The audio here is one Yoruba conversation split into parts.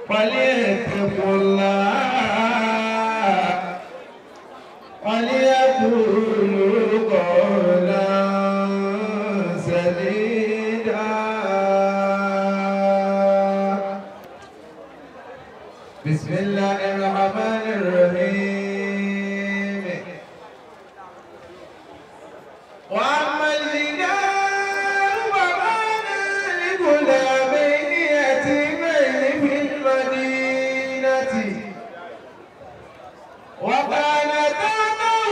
فليتقوا الله وليقولوا قولا سديدا. بسم الله الرحمن الرحيم. وأما الجدار فكان لغلامين يتيمين في المدينة وكان تحته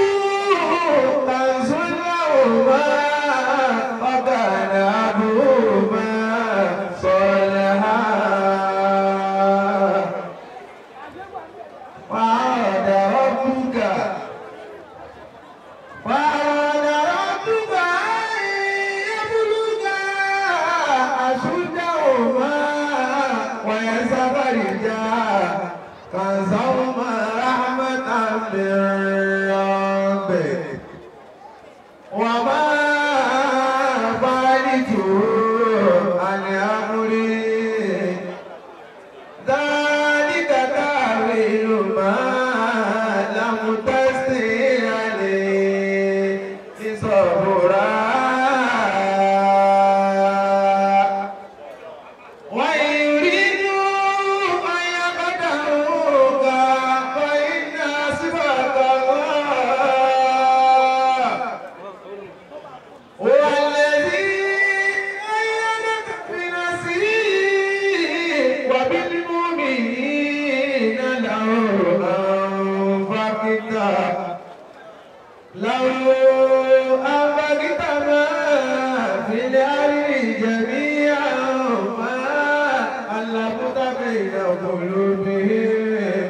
كنز لهما وكان أبوهما صالحا فأراد ربك أن يبلغا أشدهما ويستخرجا كنزهما رحمة من ربك وما فعلته عن أمري ذلك تأويل ما لم تستطع عليه صبرا. وإن يريدوا أن يخدعوك فإن حسبك الله هو الذي أيدك بنصره وبالمؤمنين لو أنفقت ما في الأرض جميعا ما ألفت بين قلوبهم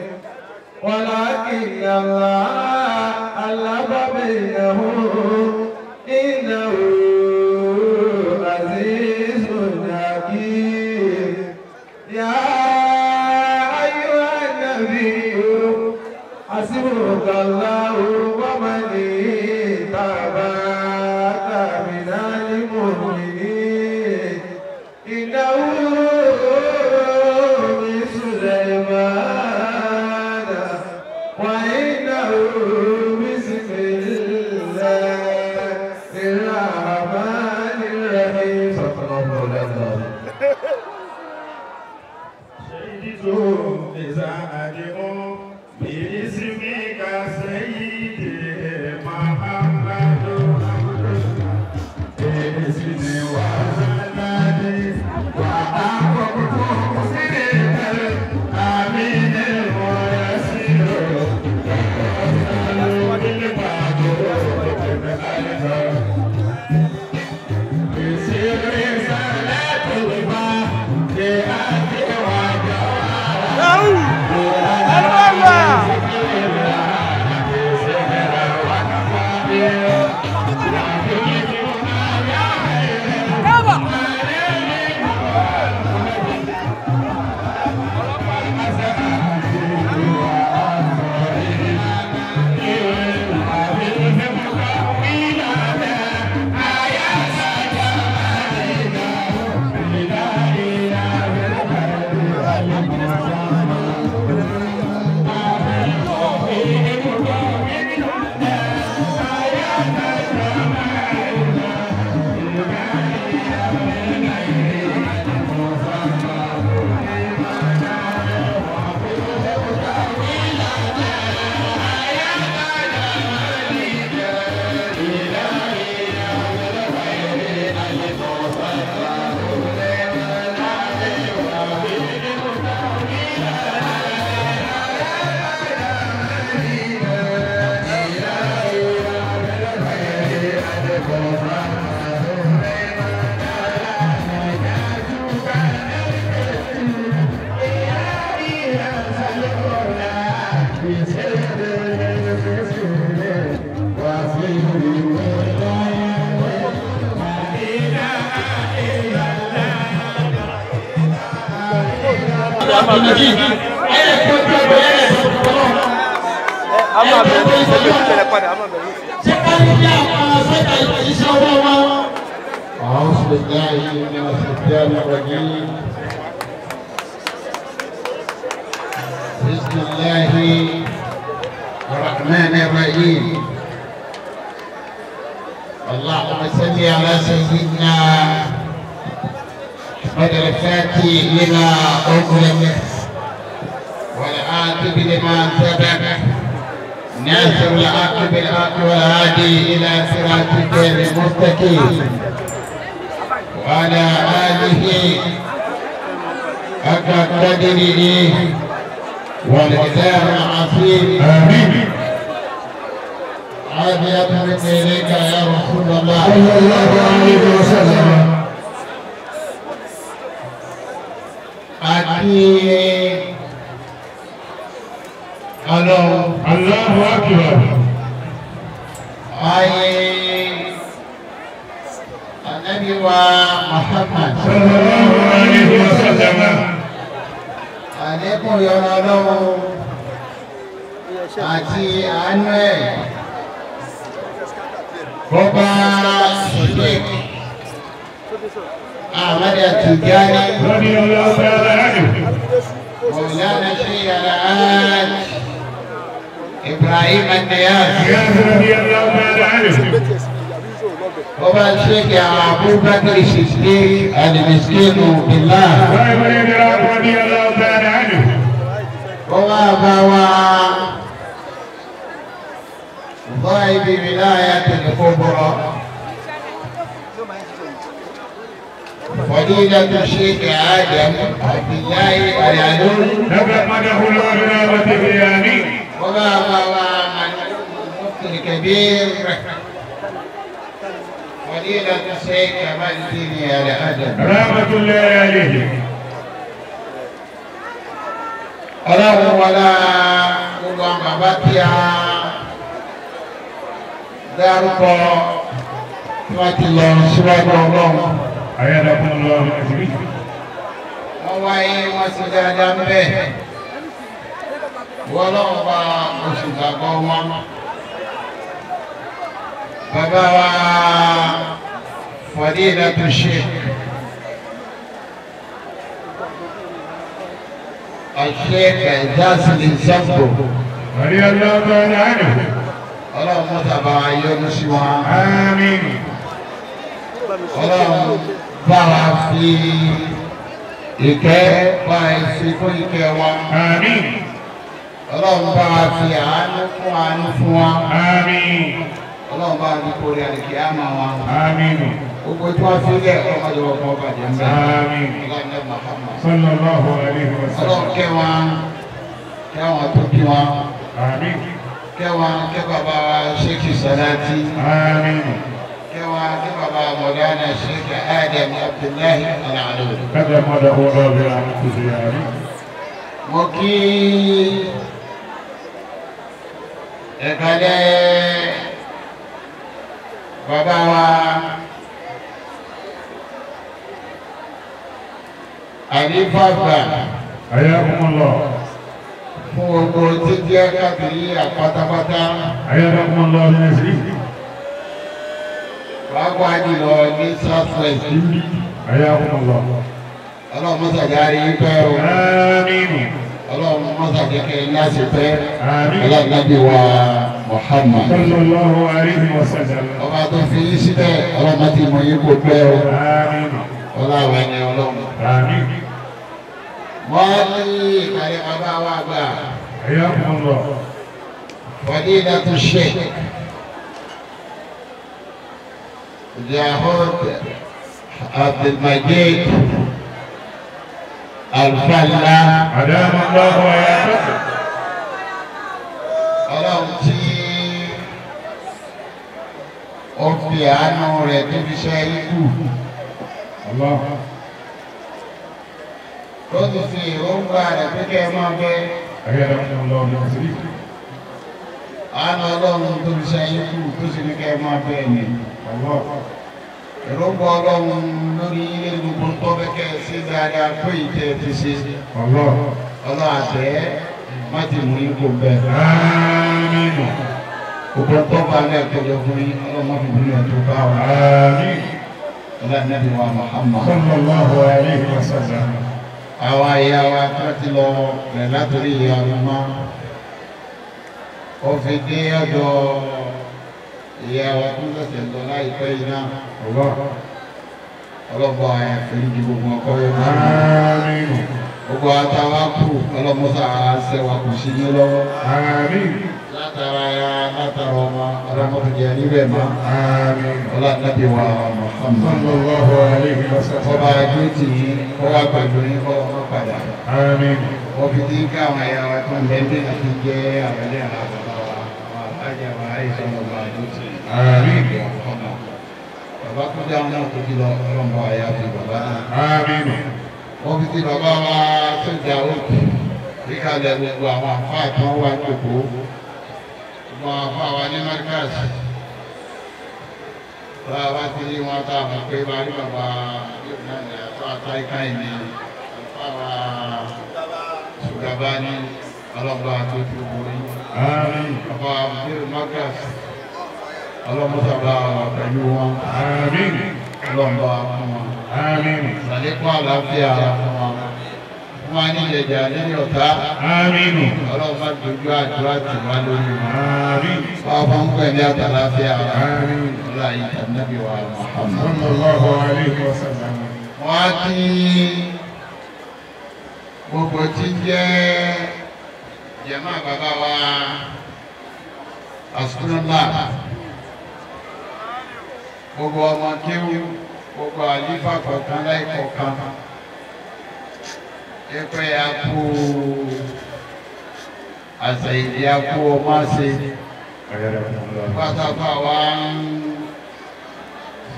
ولكن الله ألف بينهم إنه عزيز حكيم. يا أيها النبي حسبك الله ومن اتبعك من المؤمنين إنه من سليمان وإنه بسم الله الرحمن الرحيم. صلى الله عليه وسلم. باسمك سيدي محمد باسمي وسندي وأحببت سيدي آمين ويسير بسر صلاة الفاتحة وجوارها أعوذ بالله من الشيطان الرجيم. بسم الله الرحمن الرحيم. اللهم صل على سيدنا محمد الفاتح لما أغلق والعاقب لما سبق ناصر الحق بالحق والهادي إلى صراطك المستقيم وعلى آله حق قدره والجزاء العظيم. آمين. عافية مني إليك يا رسول الله صلى الله عليه وسلم. Àti Ọlọ́run. Allahu akbar. Ayé Ànábì wa Muhammad sallallahu alayhi wa sallam. Àlékún yọrọ Ọlọ́run àti àánú ẹ̀ bọ́bá Sheikh Ahmad Tijani radiyallahu ta'ala anhu. Mawlana Sheikh Alhaj Ibrahim An-Niyas radiyallahu ta'ala anhu. Bọ́bá Sheikh Abubakar Siddiq al-Miskin billah. radiyallahu ta'ala anhu. Bọ́bá bá wa ضايب ولاية الكبرى فضيلة الشيخ آدم عبد الله العلول تغمده الله برحمته آمين. وما المفتي الكبير فضيلة الشيخ كمال الدين الأدم رحمة الله عليه. Ọlọ́run wọlá gbogbo àwọn bàbá tí a dárúkọ tí wọ́n ti lọ síwájú Ọlọ́run. Ayadakum Allah bi. Wọ́n wáyé wọ́n sì dáadáa ń bẹ̀. Wọ́n lọ́wọ́ bá oṣù gbàgbọ́ wọn. Bàbá wa Fadilatu Sheikh Sheikh Jasmin Sambo. Radiyallahu ta'ala anhu. Ọlọ́run mọ́ta bá wa yọ́nú sí wọn. Àmín. Ọlọ́run bá wa fi ìkẹ́ bá wa fi fún ìkẹ́ wọn. Àmín. Ọlọ́run bá wa fi àánú fún àánú fún wa. Àmín. Ọlọ́run bá wa fi kórè àlèkè àmà wọn. Àmín. Gbogbo tí wọ́n fi lẹ̀ ọmọdé wọn kọ́ bàjẹ́ ń bẹ̀. Àmín. Ọlọ́run ní Muhammad. Sallallahu alayhi wa Ọlọ́run sallam. kẹ́ wọn, kẹ́ wọn tó bí wọn, Àmín. kẹ́ wọn kẹ́ bàbá wa Sheikh Salati. Àmín. Kẹ́ wọn kẹ́ bàbá Mawlana Sheikh Adam Abdullahi Al-Alawi. تغمده الله برحمته آمين. Mo kí ẹ̀kálẹ̀ bàbá wa Àlífàgbà Ayakum Allah. fún gbogbo tí jẹ́ káàkiri àpátápátá Ayadakum Allah bi nasrihi. pàápàá jùlọ ní South West níbí. Ayakum Allah. Ọlọ́run mọ́sàjárí pẹ́ o. Àmín. Ọlọ́run mọ́sàjẹ́kẹ́ láti pẹ́. Àmín. Ọlọ́run nábì wa Muhammad. Sallallahu alayhi wa sallam. Ọba tó fi yín síbẹ̀ ọlọ́run má ti mú yín kó pẹ́ o. Àmín. Ọlọ́run ẹni ọlọ́run. Àmín. Wọ́n ní ìkàlẹ̀ bàbá wa gbà. Ayakum Allah. Fadilatu Sheikh Jahud Abdulmajid Alfalla. Adama Allahu hayatakum. Ọlọ́run tí ó fi àánú rẹ̀ tó fi ṣe ikú Allah. tó ti fi èròǹgbà rẹ̀ pé kẹ́ ẹ máa bẹ. Ayadakum Allah bi nasrihi. Àánú Ọlọ́run tó fi ṣe ikú tó sì ní kẹ́ ẹ máa bẹ ni. Allah. Èròǹgbà Ọlọ́run lórí ilé gbogbo tó fẹ́ kẹ́ ẹ sí dáadáa pé ìtẹ́ ti ṣe. Allah. Ọlọ́run àtẹ́ má ti mú ikú bẹ́ẹ̀. Àmín. Gbogbo tó bá ní ẹ̀kọ́jọ fún yín Ọlọ́run má fi bínú ẹ̀ tó bá wa. Àmín. Ọlọ́run Nábì wa Muhammad. Sallallahu alayhi wa sallam. Àwọn Àwọn ìyá wa tó ti lọ rẹ̀ látòrí ìyá ọmọ ó fi dé ọ̀dọ̀ ìyá wa tó ṣẹ̀ṣẹ̀ lọ láìpẹ́ yìí náà. Ọlọ́bọ̀ àyà fèrèjì gbogbo ọkọ yóò máa ń gbogbo àtàwà kù ọlọ́mọsà ṣẹwà kù sí ní lọ́wọ́. Látara ya látara ọmọ ọlọ́mọdé níbẹ̀ mọ́. Ọlọ́dàbí wa Muhammad. Ọba ẹgbẹ́ tì í kọ́ wá pẹ̀lú yín kọ́ ọmọ padà. Wọ́n fi dín ká àwọn ẹ̀yà wa tó ń lé bí àti jẹ́ àwẹ̀lẹ̀ àwọn bàbá wa àwọn àbájá wa àìsàn ọba àdó tì í. Bàbá tó dáhùn náà tó ti lọ ọlọ́mọ àyà fi bàbá náà. Wọ́n fi ti bàbá wa tó dà òkú kíkàlẹ̀ gbogbo àwọn àfáà tó wà jòkó. Gbogbo àwọn àfáà wa ní Markaz. Bá a bá ti rí wọn tá a mọ̀ pé bá rí bàbá yóò náà ní àfáà táìká ìní àfáà wa ṣùgbọ́n ní ọlọ́mọba tó ti borí. Bàbá Abdul Markaz ọlọ́mọsàbà wà pẹ̀lú wọn. Ọlọ́mọba fún wọn. Sàlékún àlàáfíà fún wọn. Fún wa ní ìjẹjà lórí ọ̀tá. Ọlọ́run má dojú àdúrà tì wá lórí wọn. Wọ́n fún ń pẹ̀lú àtàlàáfíà. Ọlá ìtànàbí wa Muhammad. Sallallahu alayhi wa sallam. Wọ́n á kí gbogbo tí ń jẹ́ jẹ̀mọ́ bàbá wa Asúnúlá. Gbogbo ọmọ kéwú, gbogbo àlífà kọ̀ọ̀kan láì kọ̀ọ̀kan. Ẹgbẹ́ akú àṣà ìdí akú ọmọ ṣe. Pátápá wa ń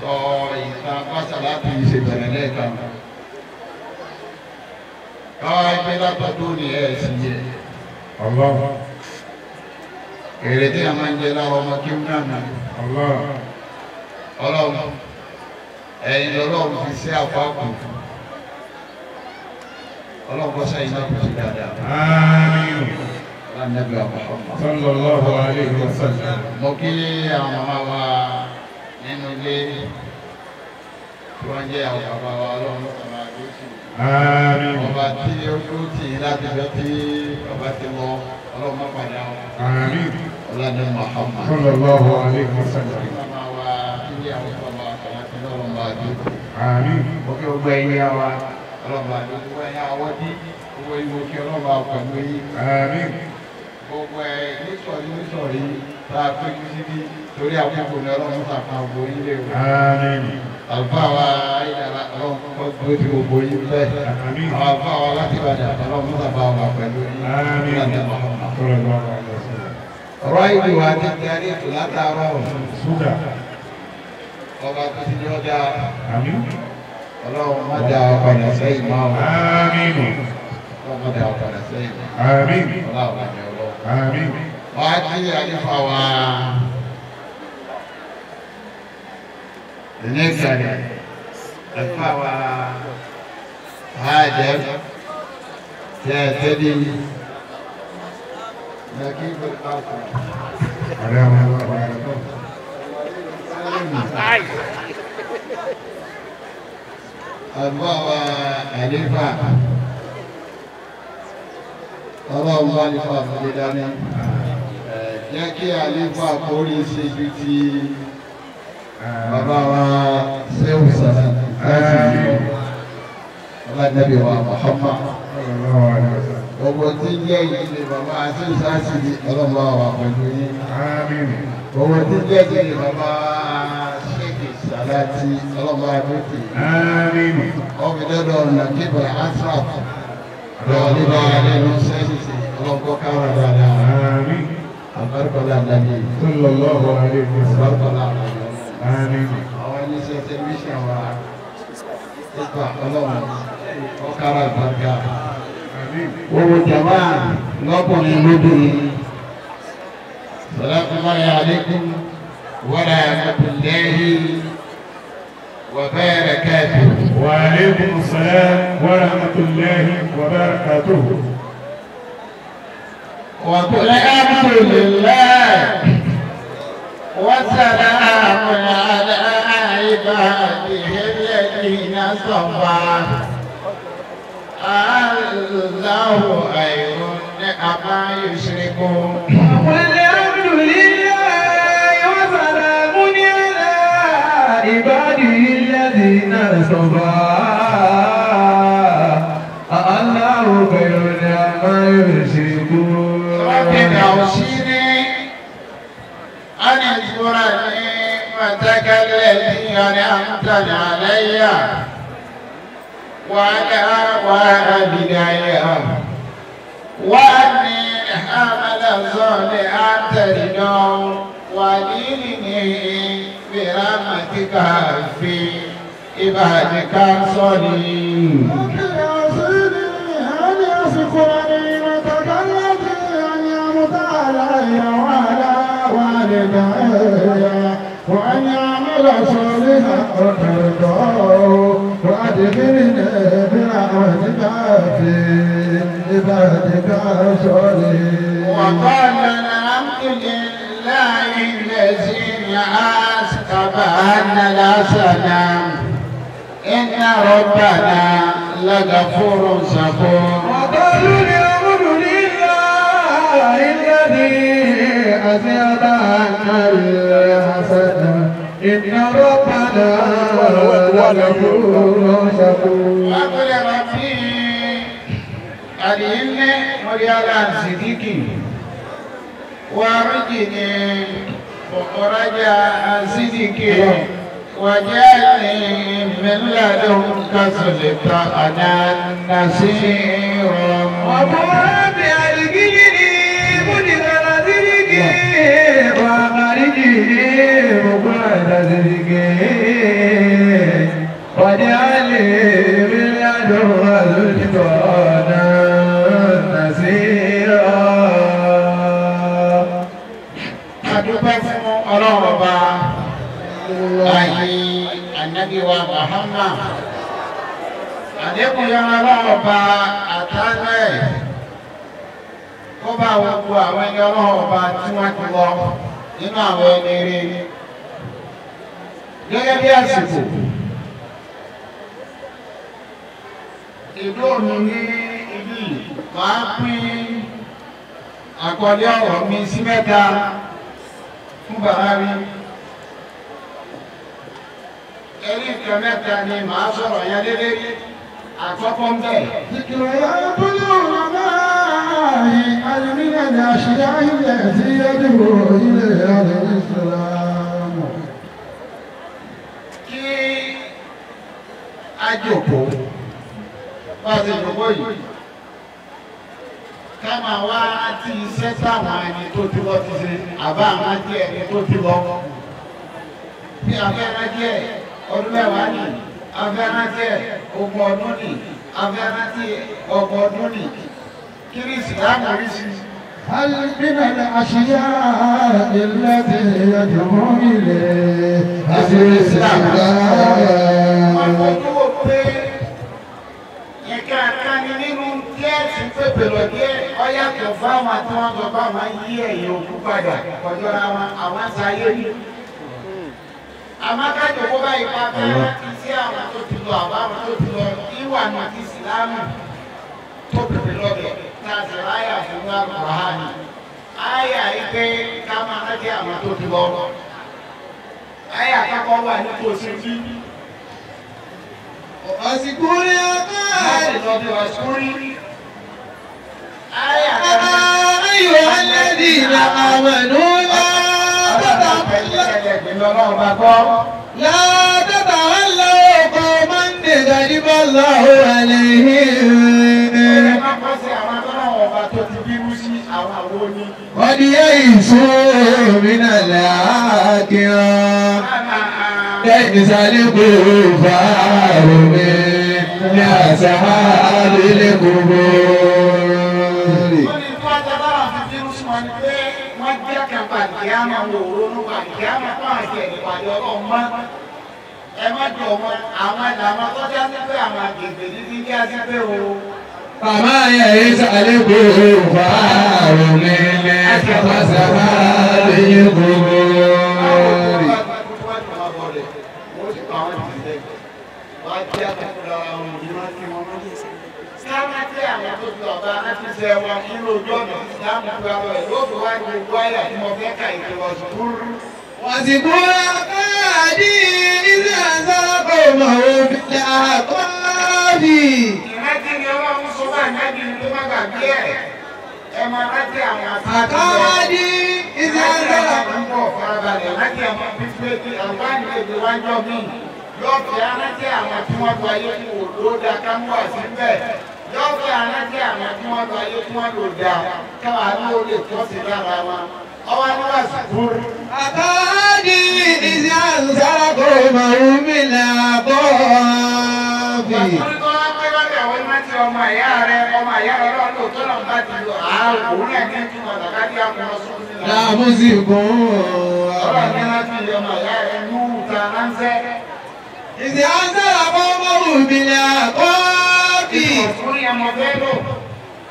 sọ ìtàn pásá láti ṣèbẹ̀rẹ̀ lẹ́ẹ̀kan. Káwá ẹgbẹ́ látọ̀dún ní ẹ̀ sì yẹ. Èrè tí a máa ń jẹ lára ọmọ kéwú náà nà. Ọlọ́run ẹ̀yin lọ́lọ́run fi sí àpapọ̀ ọlọ́run kọ́ sẹ́yìn náà kò sí dáadáa. Àmín. Ọlọ́run Muhammad. Sallallahu alayhi wa sallam. Mo kí àwọn màmá wa nínú ilé tí wọ́n jẹ́ àwọn bàbá wa ọlọ́run lọ́kàn máa dé sí. Àmín. Ọba tí ó dúró tì í láti lọ tí bàbá ti lọ ọlọ́run má padà wọn. Àmín. Ọlọ́run Muhammad. Sallallahu alayhi wa sallam. Màmá wa tí ń jẹ́ àwọn bàbá wa kàlá tí ọlọ́run máa dé. Àmín. Mo kí gbogbo ẹ̀yin wa ọlọ́run máa dé gbogbo ẹ̀yin àwọ̀ dí gbogbo ìwò kí ọlọ́run máa pẹ̀lú yín. Àmín. Gbogbo ẹ̀ nísọ̀rí nísọ̀rí tá a péjú síbí torí àkókò ní ọlọ́run sàkà gbogbo yín lé o. Àmín. Àlùfáà wa ayélujára ọlọ́run kọ́ dúró ti gbogbo yín bẹ́ẹ̀. Àmín. Àwọn àlùfáà wa láti Ìbàdàn ọlọ́run sàbà wà pẹ̀lú yín. Àmín. Ọlọ́run. Sallallahu alayhi wa sallam. Ọ̀rọ̀ ìlú wa ti darí ètò látàárọ̀. Suga. Ọba tó ti yọ dáa. Àmín. Ọlọ́run má dá ọ padà sẹ́yìn mọ́ o. Àmín. Ọlọ́run má dá ọ padà sẹ́yìn mọ́. Àmín. Ọlọ́run má dá ọlọ́run. Àmín. Wọ́n á kí àlefa wa ní ìkàlẹ̀ àlefa wa Hajẹ́ tẹ́ ẹ tẹ́lẹ̀ nàkí bẹ̀rẹ̀ Alhamdulillah. Àlùfáà wa àlefa ọlọ́run bá nípa àfọ̀dé dání jẹ́ kí àlefa kórè ṣe ju ti bàbá wa Ṣéhù Sàlámì láti lọ ọlọ́dẹ́bí wa Muhammad Sallallahu alayhi wa sallam. gbogbo tí ń jẹ́ ìdílé bàbá Ṣéhù Sàlámì ọlọ́run bá wà pẹ̀lú yín Àmín. gbogbo tí ń jẹ́ ìdílé bàbá Ṣéhù Sàlámì ọlọ́run bá dúkì Àmín. ọmọdé nàkíbà asraf lọ́ọ̀lẹ́bà lẹ́nu sẹ́yìnsì ọlọ́kọ́ kára dáadáa Àmín. àbárkọ́lá nàbí Sallallahu alayhi wa sallam. àbárkọ́lá nàbí. Àmín. Àwọn iléeṣẹ́ tẹlifíṣàn wa nípa ọlọ́run ọ̀kára àbárkà. Àmín. Owó jàmbá lọ́kùnrin lóbìnrin. Salamu alaykum wa rahmatullahi wa barakatuh. Wa alaykum assalam wa rahmatullahi wa barakatuh. وقل الحمد لله وسلام على عباده الذين اصطفى. الله خير أما يشركون. قل الحمد لله وسلام على عباده الذين اصطفى الله خير أما يشركون. رب أوصني أن أذكر نعمتك التي أنعمت علي وعلى والدي وأني أعمل صالحا ترضاه وأدخلني برحمتك في عبادك الصالحين. أن أذكر نعمتك التي أنعمت علي وعلى والدي وأن أعمل صالحا ترضاه وأدخلني برحمتك في عبادك الصالحين. وقال الحمد لله الذي أسقبنا الحسنة إن ربنا لغفور شكور. وقالوا الحمد لله الذي أذهب عنا الحسنة إن ربنا لغفور شكور. وقل ربي أدخلني مريالا صديقي وارجني مخرج صدقي واجعلني من لدنك سلطانا نصيرا. وقل رب أدخلني مدخل صدق وأخرجني مخرج صدق واجعلني من لدنك سلطانا نصيرا. Adúpẹ́ fún Ọlọ́run ọba ayé Ànábì wa Muhammad. Àdékùn yọrọ Ọlọ́run ọba àtàlẹ́ kó bá gbogbo àwọn ẹni Ọlọ́run ọba tí wọ́n ti lọ nínú àwọn ẹni rí. Gẹ́gẹ́ bí àsìkò ìlú mi ní ibi máa pín àkọlé ọ̀rọ̀ mi sí mẹ́ta fún bàbá mi. Ẹni nǹkan mẹ́ta ni màá sọ̀rọ̀ yẹn lélẹ́rí. Àkọ́kọ́ ń bẹ̀. ذكريات العلماء من الأشياء التي يدعو إليها الإسلام. Kí a jókòó bá a ṣe jókòó yìí, ká máa wá ti iṣẹ́ táwọn ẹni tó ti lọ ti ṣe àbá àwọn díẹ̀ ẹni tó ti lọ. Bí afẹ́rẹ́ díẹ̀ ọdún mẹ́wàá nì, afẹ́rẹ́ díẹ̀ ogún ọdún nì, afẹ́rẹ́ díẹ̀ ọgbọ̀n ọdún nì. Kí ni ìsìlámù rí sí? هل من الأشياء التي يدعو إليها الإسلام؟ Wọ́n fojú wò pé nǹkan kan ni nínú díẹ̀ tí ń pèpè lọ díẹ̀ ó yàtọ̀ fáwọn tí wọ́n sọ fáwọn yí ẹ̀yìn òkú padà kọjọ́ra wọn àwọn sáyé ní. Àmọ́ kájọ kó báyìí pa fẹ́rẹ́ ti sí àwọn tó ti lọ àbáwọn tó ti lọ ìwà ní ti ìsìlámù tó pèpè lọ́bẹ̀ tá a sì ráyà fún wa Kùránì. Àyà yìí pé ká máa rántí àwọn tó ti lọ. Àyà àkọ́kọ́ wà ní kò sí bí. Ọ̀sìnkúrí ọkọ̀ أيها الذين آمنوا لا تتولوا قوما غضب الله عليهم قد يئسوا من الآخرة ليس الكفار من أصحاب القبور. فما يئس الكفار من أصحاب القبور. Kárántì àwọn tó ti ọba arántí wọn nínú ojú ọ̀nà ìsìlámù gba lọ ẹ̀ ló fi wá ní gbogbo àyà tí mo fẹ́ ka ìpè wàsíkúrú. واذكر عبادي إذ أنذر قومه بالأحقاف. Ìrántí ni Ọlọ́run sọ bá ànábì tó má gbàgbé ẹ̀. Ẹ máa rántí àwọn àti. عبادي إذ أنذر. Ń bọ̀ farabalẹ̀ rántí àwọn pípé àwọn àgbègbè wájọ́ mi. Yóò fi arántí àwọn tí wọ́n gba ayé kú ló da ká mú àti bẹ́ẹ̀. Yóò fi arántí àwọn tí wọ́n gba ayé kú wọn lò dá káwa ní ó lè tọ́ sí lára wọn. Ọwọ́ ni wọ́n sì kúrú. عبادي إذ أنذر قومه بالأحقاف. Wàsíkúrú tó wá pé lọ́dọ̀ àwọn rántí ọmọ ìyá rẹ̀ ọmọ ìyá rẹ̀ lọ́dọ̀ tó lọ́n bá ti lọ. Òun náà ní túmọ̀ tàkàdí àkùnrin sùn nílẹ̀. لامسكم. Ọlọ́run ní rántí ọmọ ìyá rẹ̀ nú ta ránṣẹ́. إذ أنذر قومه بالأحقاف. Wàsíkúrú yẹn mọ fẹ́ lò.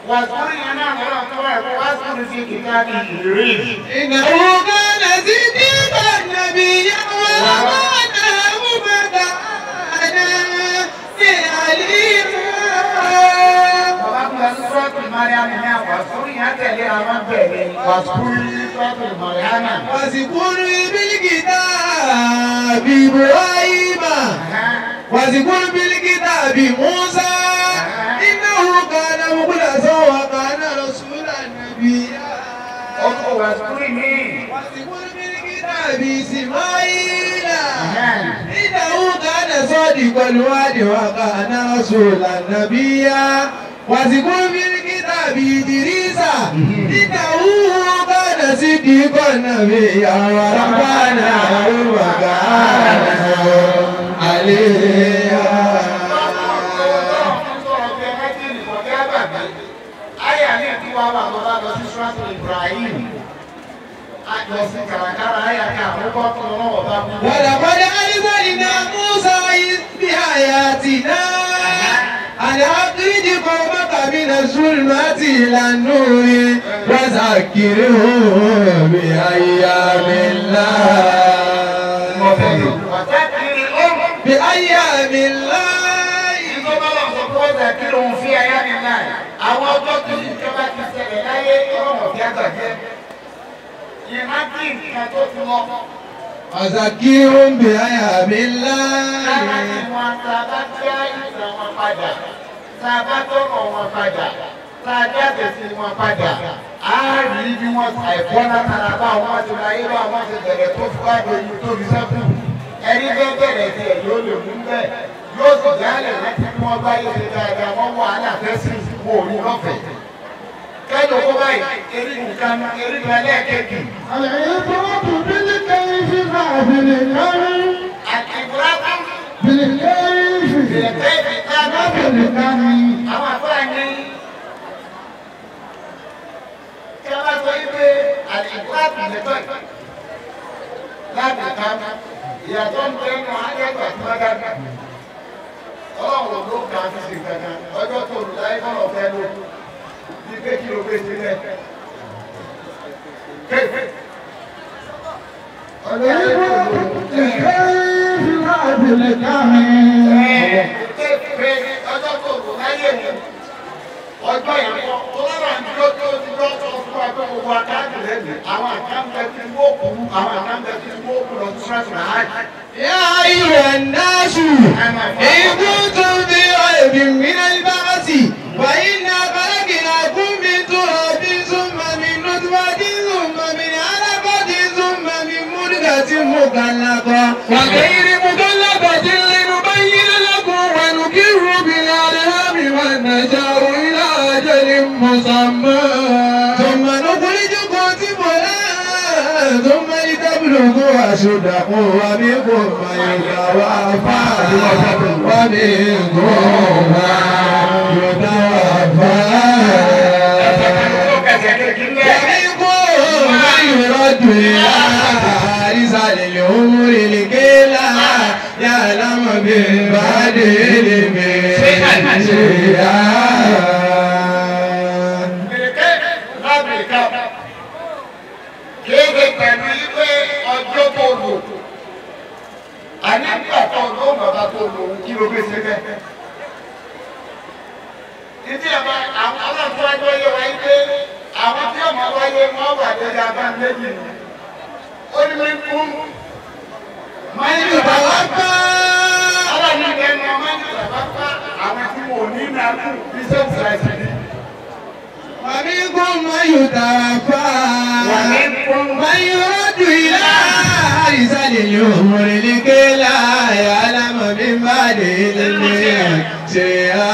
Wàsíkúrú yẹn náà lọ́rọ̀ tó wà pé wàsíkúrú fi kìtàbí ìrírí. إنه كان صديقا نبيا ورفعناه مكانا عليا. Bàbá mi lọ sí Sọ́ọ̀tù Mariam ní wàsíkúrú yẹn tẹ̀lé àwọn bẹ̀rẹ̀. Wàsíkúrú ní Sọ́ọ̀tù Mariam. واذكر بالكتاب إبراهيم واذكر بالكتاب موسى إنه كان مخلصا وكان رسولا نبيا. Ọkọ̀ wàsíkúrú ní. واذكر بالكتاب إسماعيل إنه كان صادق الوعد وكان رسولا نبيا. واذكر بالكتاب إدريس إنه كان صديقا نبيا ورفعناه مكانا عليا. Àyà ní ẹ̀tí wá wà lọ́la lọ sí Sọ́ọ̀tù Ibrahim. Lọ sí kàràkàrà àyà ká àkókò tó lọ́wọ́ bá kú. ولقد أرسلنا موسى بآياتنا أن أخرج قومك من الظلمات إلى النور وذكرهم بأيام الله. Wàtákìrì ó. بأيام الله. Ìjọba lọ sọ pé wàtákìrì òun fi àyà mi náà. Àwọn ọjọ́ tó ìjọba ti ṣẹlẹ̀ láyé ọlọ́mọ fi àgbàjẹ́. Ìrántí nǹkan tó ti lọ. وذكرهم بأيام الله. Lára wọn tá a bá dá ìtàn wọn padà, tá a bá tọrọ wọn padà, tá a jáde sí wọn padà, á rí bí wọ́n àìkọ́ látara bá wọn ti ráyé bá wọn ti bẹ̀rẹ̀ tó fi wá dojú tó fi sẹ́kù. Ẹni bẹ́ẹ̀ bẹ̀rẹ̀ tiẹ̀ yóò lè mú bẹ́ẹ̀. Yóò sì jálẹ̀ láti bí wọ́n bá yé ṣe dáadáa, wọ́n wọ aláfẹ́sí wò ní lọ́fẹ̀ẹ́. Kẹ́jọ kó báyìí, erí nǹkan erí nǹkan lẹ́ẹ̀kejì. العبرة بالكيف لا بالكم. Àtìkúrá بالكيف ìrẹ̀kẹ́ لا بالكم. Àwọn àfáà ní kí a bá sọ yí pé àlìkúrátì lẹ́tọ̀ láti ká ìyàtọ̀ ń bẹ nínú ayẹ́gbà tí wọ́n dáná. Ọlọ́run ló kà á fi ṣe kankan ọjọ́ tó lù láyé kọ́ lọ́ọ́ fẹ́ lò bí pé kí ló gbé sílẹ̀. Ọjọ́ ayé tó العبرة lò. بالكيف لا بالكم. Ọjọ́ tó lò láyé mi ọjọ́ yẹn kọ́ tó lọ́rọ̀ ní tó tó ti lọ́ sọ fún wa pé gbogbo àkáǹtì lẹ́nu àwọn àkáǹtì tí wọ́n kú àwọn àkáǹtì tí wọ́n kú lọ sí ṣọ́ọ̀ṣì náà. يا أيها الناس إن كنتم في ريب من البعث فإنا خلقناكم من تراب ثم من نطفة ثم من علقة ثم من مضغة مخلقة وغير مخلقة لنبين لكم ونقر بالأرحام ونشاء إلى أجل مسمى ثم نخرجكم طفلا ثم لتبلغوا أشدكم ومنكم من يتوفى ومنكم من يتوفى ومنكم من يرد إلى أرذل الأمور لكي لا يعلم من بعد علم شيئا. Kéde pẹ̀lú wípé ọjọ́ tó lò, àní nígbà tó lò bàbá tó lò ó kí ló gbé síbẹ̀. Ìdí ẹ̀fọ́ àwọn aláǹtó ẹgbẹ́ yẹ wáyé pé àwọn tí ọmọ wáyé wọ́n wà lórí abá méjì nù. Ó ní mi kún. Máa ń yóò tàwáfà. Ọlọ́run ní ẹnu máa ń yóò tàwáfà àwọn tí wọn ò ní náà kú bí sẹ́wọ̀n ṣàìsàn ní. ومنكم من يتوفى من يرد إلى أرذل الأمور لكي لا يعلم من بعد علم شيئا.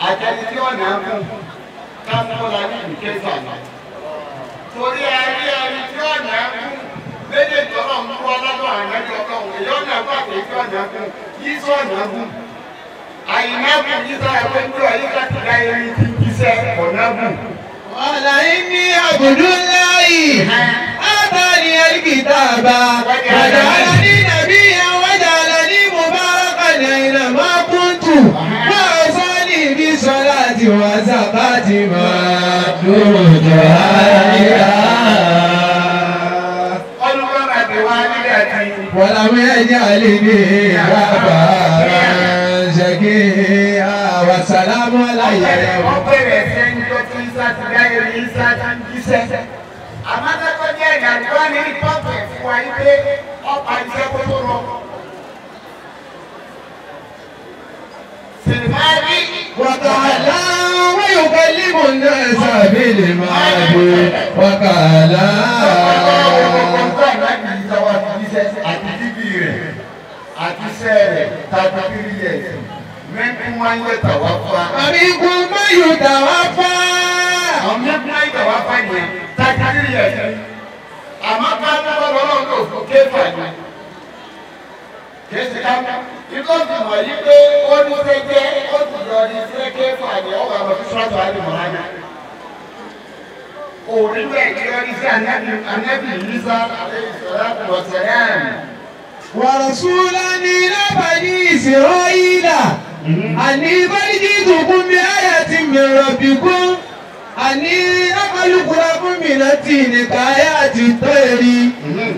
Àtẹni tí ó nà kú ká mọ́ra ní ìkéfà náà. Torí ẹni ẹni tí ó nà kú méjèèjì ọlọ́run mú wá lọ́dọ̀ ànájọ ọlọ́run èyí ọ̀nà ẹ̀kọ́ àti èyí ọ̀nà ẹ̀kú yìí sọ ọ̀nà ẹ̀kú. Àyìnbá kù yìí sára pé ń jọ yìí ká ti da irin ti jíṣẹ́ ọ̀nà ẹ̀kú. قال إني عبد الله آتاني الكتاب وجعلني نبيا وجعلني مباركا أينما كنت وأوصاني بالصلاة والزكاة ما دمت حيا. ولم يجعلني جبارا شقيا والسلام علي. Àmọ́tẹ́kọ́ jẹ́ ìdájọ́ ní ìpọ́pù ẹ̀fún wa yí pé ọ̀pá iṣẹ́ kó tó rọ. Sìnmáàbí. وكهلا ويكلم الناس بالمهد وكهلا. Àti bíbí rẹ̀ àti iṣẹ́ rẹ̀ tàbí kiri yẹ̀ mẹ́kún máa ń yẹ tàwa fa. ومنكم من يتوفى. Àwọn mẹ́kún máa ń yẹ tàwa fa yẹn tàbí kiri yẹ̀ sí. Àmọ́ ká tó bá lọ́wọ́ lò fún kéfà ni. Kéésì ká ikọ́ fi mọ̀ yí pé ó ní sẹ́jẹ́ ó sì yọ ní sẹ́ kéfà ni ó wà lọ sí sọ́ọ̀tù àdìmọ̀lá. Òní bẹ́ẹ̀ kí wọ́n ní sí ànábì Ìsá alayhi salatu wa salam. ورسولا إلى بني إسرائيل أني قد جئتكم بآية من ربكم أني أخلق لكم من الطين كهيئة الطير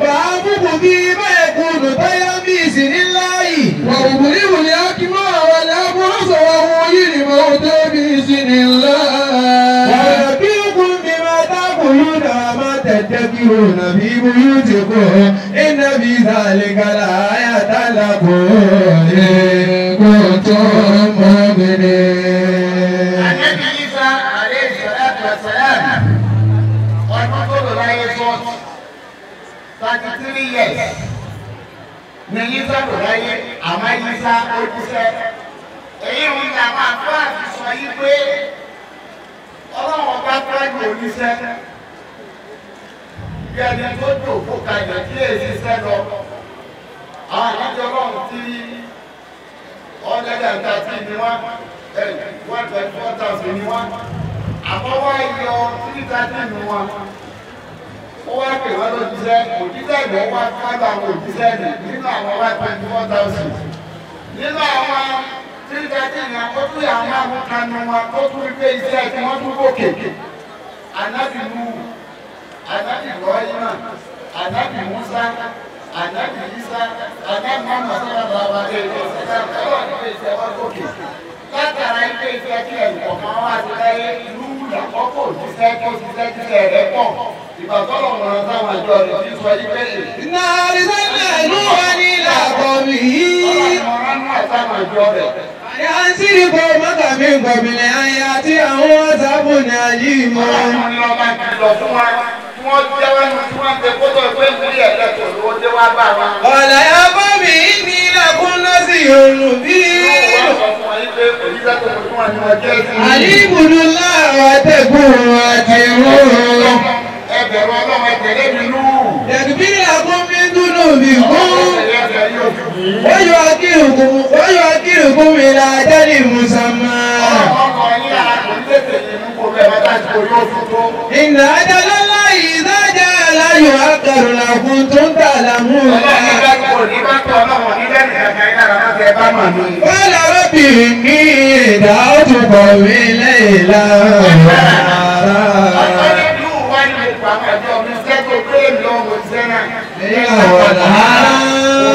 فأنفخ فيه فيكون طيرا بإذن الله وأبرئ الأكمه والأبرص وأحيي الموتى بإذن الله. وأنبئكم بما تأكلون وما تدخرون في بيوتكم إن في ذلك لآية لكم إن كنتم مؤمنين. Ànábì Ìsá alayhi salatu wa salam ọdún tó lò láyé sọ́ọ̀tì 33 years ní Ìsá lò láyé àmọ́ Ìsá ó jíṣẹ́. Èyí ń ta máa fún àti sọ yí pé ọlọ́run ọba tọ́jú oníṣẹ́ bí ẹni tó jòkó kalẹ̀ kí èsì sẹ́ lọ. Àwọn àjọ ọlọ́run tí 113 ni wọ́n 124,000 ni wọ́n. Àkọ́wọ́ yọ 313 ni wọ́n. Ó wá pè wọ́n lójíṣẹ́, òjíṣẹ́ ìgbẹ́ wá kábà àwọn òjíṣẹ́ nì nínú àwọn 124,000. Nínú àwọn 313 yẹn, ó tún yà àwọn amúkanu wọn, ó tún rí pé iṣẹ́ tí wọ́n tún gòkè. Ànábì Nuhu, Ànábì Ibrahima, Ànábì Musa, Ànábì Isa, Ànábì Muhammad sallallahu alaihi wasallam, ọlọ́run ní pé iṣẹ́ wọn gòkè. Látara ilé iṣẹ́ kí ẹnì kọ̀ọ̀kan wá sí láyé lúwù lákọ́kọ́ òjíṣẹ́ tó ṣiṣẹ́ jíṣẹ́ rẹ̀ pọ̀. Ìgbà tọ́lọ̀ wọn táwọn àjọ rẹ̀ ti sọ yí pé إنا أرسلنا نوحا إلى قومه ọlọ́run rán náà sáwọn àjọ rẹ̀. أن أنذر قومك من قبل أن يأتيهم عذاب أليم. Ọlọ́run ní ọba kìlọ̀ fún wa kí wọ́n jẹ́wọ́ ní tí wọ́n ń ṣe kótó pé ìwúrí ẹ̀lẹ́kọ̀ọ́ ló dé wá bá wa. قال يا قوم إني لكم نذير مبين. Wọ́n sọ fún wọn yí pé òjíṣẹ́ tó fojú wọn ni wọ́n jẹ́ sí. أن اعبدوا الله واتقوه وأطيعون. Ẹ bẹ̀rù ọlọ́run ẹ tẹ̀lé mi lù. يغفر لكم من ذنوبكم ويؤخركم إلى أجل مسمى. إن أجل الله إذا جاء لا يؤخر لو كنتم تعلمون. قال رب إني دعوت قومي ليلا ونهارا. Àwọn àwọn àwọn àwọn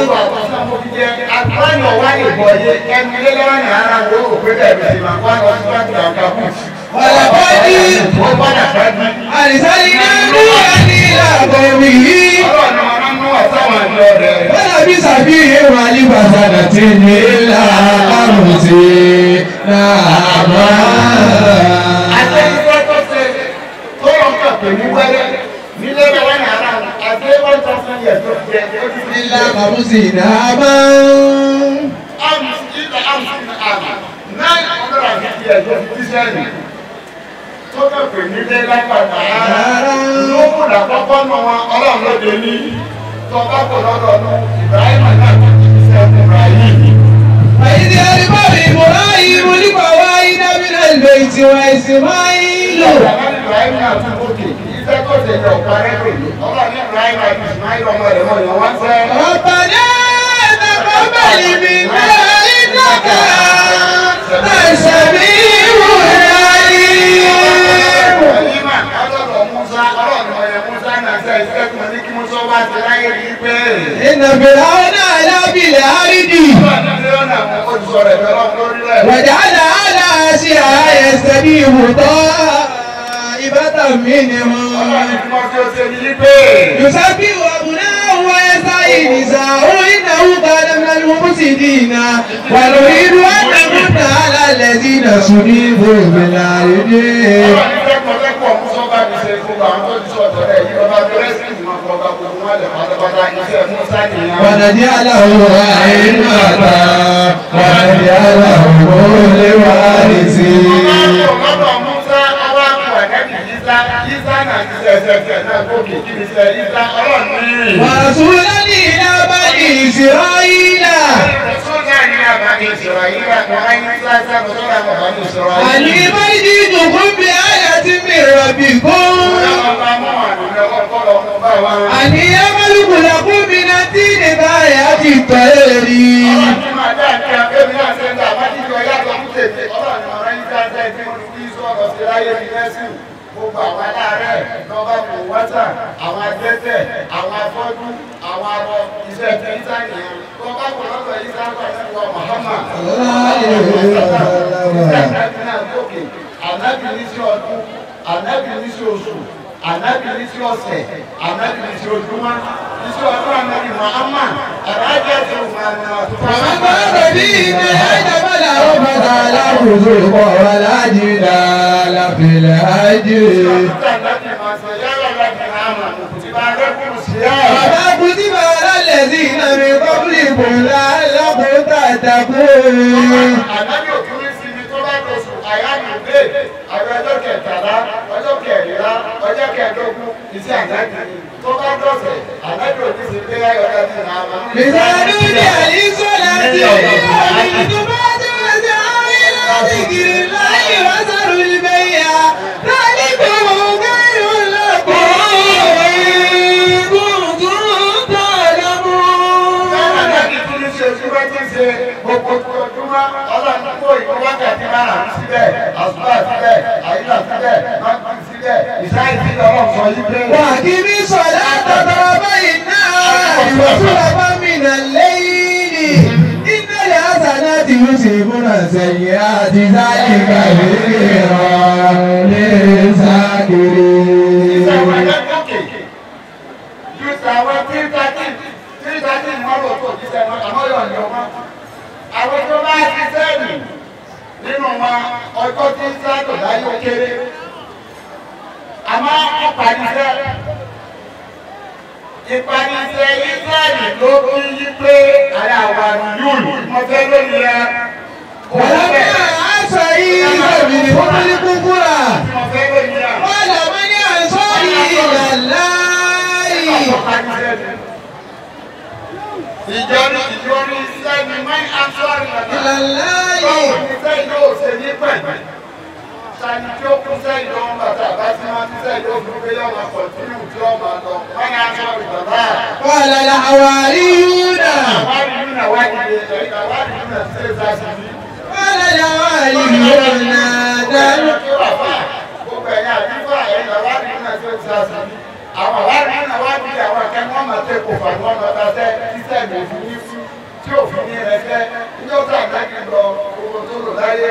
over ní wọ́n máa tẹ́ títẹ̀ mi fún ní fún tí òfin ní ẹsẹ̀ níjọ́ tá àdájú lọ gbogbo tó lò láyé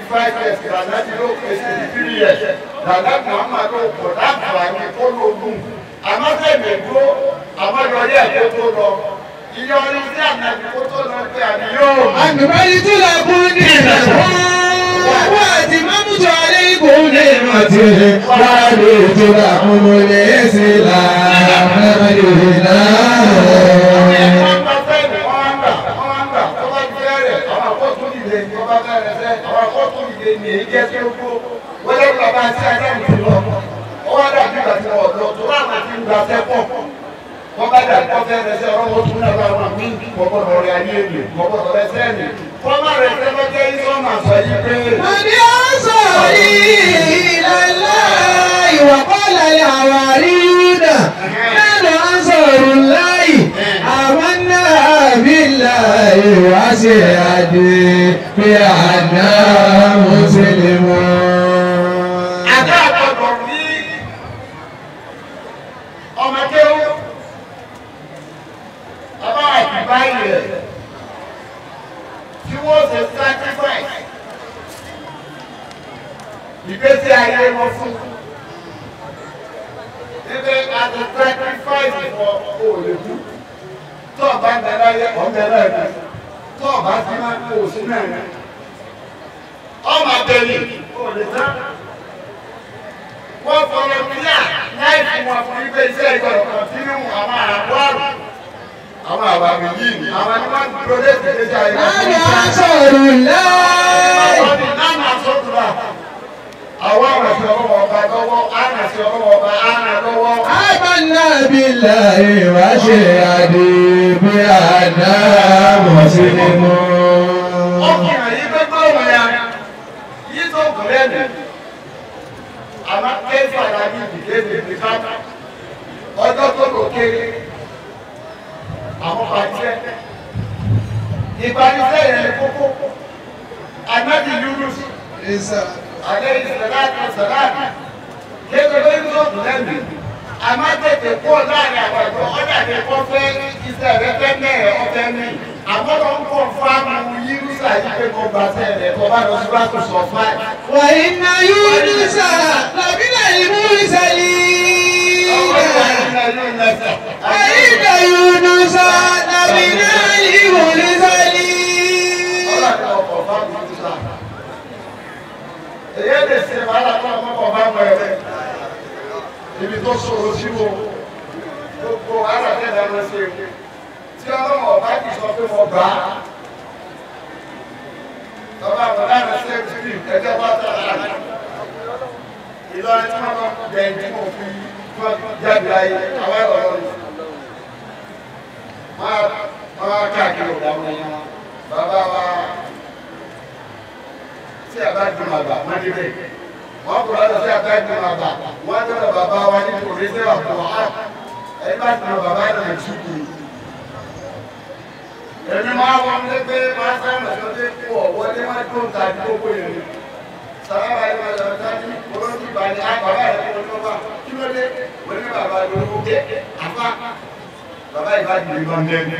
65 years làdájú ló pé 63 years làdájú Muhammad ló pọ̀ láǹfààní kó lóògùn àmọ́ tẹ̀mí dúró àmọ́ yọrí ẹ̀ kó tó lọ ìyọrí sí àdájú kó tó lọ pé àmì yóò. àgbẹ̀báyé tó là kún ní ìlànà wà á ti máa mú tó alẹ́ ìbò ní ìrántí wà á lè tó là kún ní ìsìlá wọ́n bá dà kọ́ fẹ́ rẹsẹ̀ ọlọ́wọ́ tún náà bá wọn mí kọ́kọ́ rẹ̀ ayé mi kọ́kọ́ rẹ̀ sẹ́ni kọ́má rẹ̀ sẹ́lọ́jẹ́ ìsọ́mà sọ yìí pé. Wọ́n ní ó sọ yìí lálẹ́ ìwà kọ́lá àwárí náà nánà ń sọ̀rọ̀ láì àwọn náà bí láì wá sí àdé bí àná mùsùlùmí. Àdá àgbọ̀dọ̀ ní ọmọ kéwú bàbá àti báyìí rẹ̀ tí wọ́n ṣe sacrifice ìgbésí ayé wọn fún níbi àti sacrifice fún òòlù tó ọba ń bẹ láyé ọ̀bẹ náà ni tó ọba sí máa ń kó òsì náà ni ọmọ abẹ́lé òòlù tán wọ́n fọlọ́ kíá láì fún wọn fún ibẹ̀ iṣẹ́ ìgbọ̀dọ̀ kọ̀tínú àwọn àbúrò àwọn àbàmì yìí ni àwọn ni wọ́n dúró dé ìgbésí ayé wọn. Nánà sọ̀rọ̀ láì. Nánà sọ̀rọ̀ láì. Àwọn àrànṣẹ́ ọlọ́wọ́ ọba lọ́wọ́, àrànṣẹ́ ọlọ́wọ́ ọba àràn lọ́wọ́. Àmàna billahi wa ṣe àdìbí àná mùsùlùmí. Ọkùnrin yìí tó gbọ́ wọn ya, yìí tó kù lẹ́nu. Àmọ́ kéfà làbí ìdílé ìdílé ọjọ́ tó lò kéré. Àwọn pàṣẹ. Ìpanisẹ́ yẹn ni kókó. Ànábì Yunus. Àlẹ́ ìsẹ̀láàtì ìsẹ̀láàtì. Kéde ló ń sọ̀tún lẹ́nu. Àmọ́ tètè kó láàrin àgbàdo ọ̀dà ni kò fẹ́ iṣẹ́ rẹ fẹ́ mẹ́rẹ̀ ọ̀fẹ́ mi. Àmọ́ ló ń kọ̀ fáàmù Yúnúsà yìí pé mo gbà sẹ́ rẹ̀ tó bá lọ sí bá tó sọ fáì. Wa inna Yunusa lamina al-mursalin. Wa inna Yunusa lamina al-mursalin. Èyí lè ṣe wàhálà tó ọmọ kọ̀ bá mọ̀ ẹ̀rẹ́. Ibi tó ṣòro sí wo, gbogbo wàhálà tẹ̀lé ọmọ ṣe o. Tí ọlọ́mọ ọba kì í sọ pé mo gbà á. Bàbá àbọ̀dá rẹ̀ ṣe é ti ẹjọ́ bá tẹ̀lé àná. Ìlọrin tí wọ́n lọ bẹ̀rẹ̀ tí mo fi jáde láyé, àwọn ẹ̀rọ lọ́rùn. Máa káàkiri ọ̀dà wọn yẹn. Bàbá wa tí a bá dùn àgbà wọ́n dé bẹ́ẹ̀. Wọ́n kò lọ́dọ̀ sí a bá dùn àgbà wọ́n dọ̀dọ̀ bàbá wa ní kòrèsè ọ̀pọ̀ á. Ẹni bá dùn bàbá náà ṣùkú. Èmi máa wọ́n lé pé máa sáyẹn tó dé kú ọ̀ wọlé wá dùn tàbí gbogbo yẹn ni. Sàlámà yìí máa lọ sáájú olóńgbò bá ní bàbá rẹ̀ kó ló bá kí ló dé wọ́n ní bàbá lórúkọ ké àfa. Bàbá yìí bá dùn ìbọn dẹ́nu.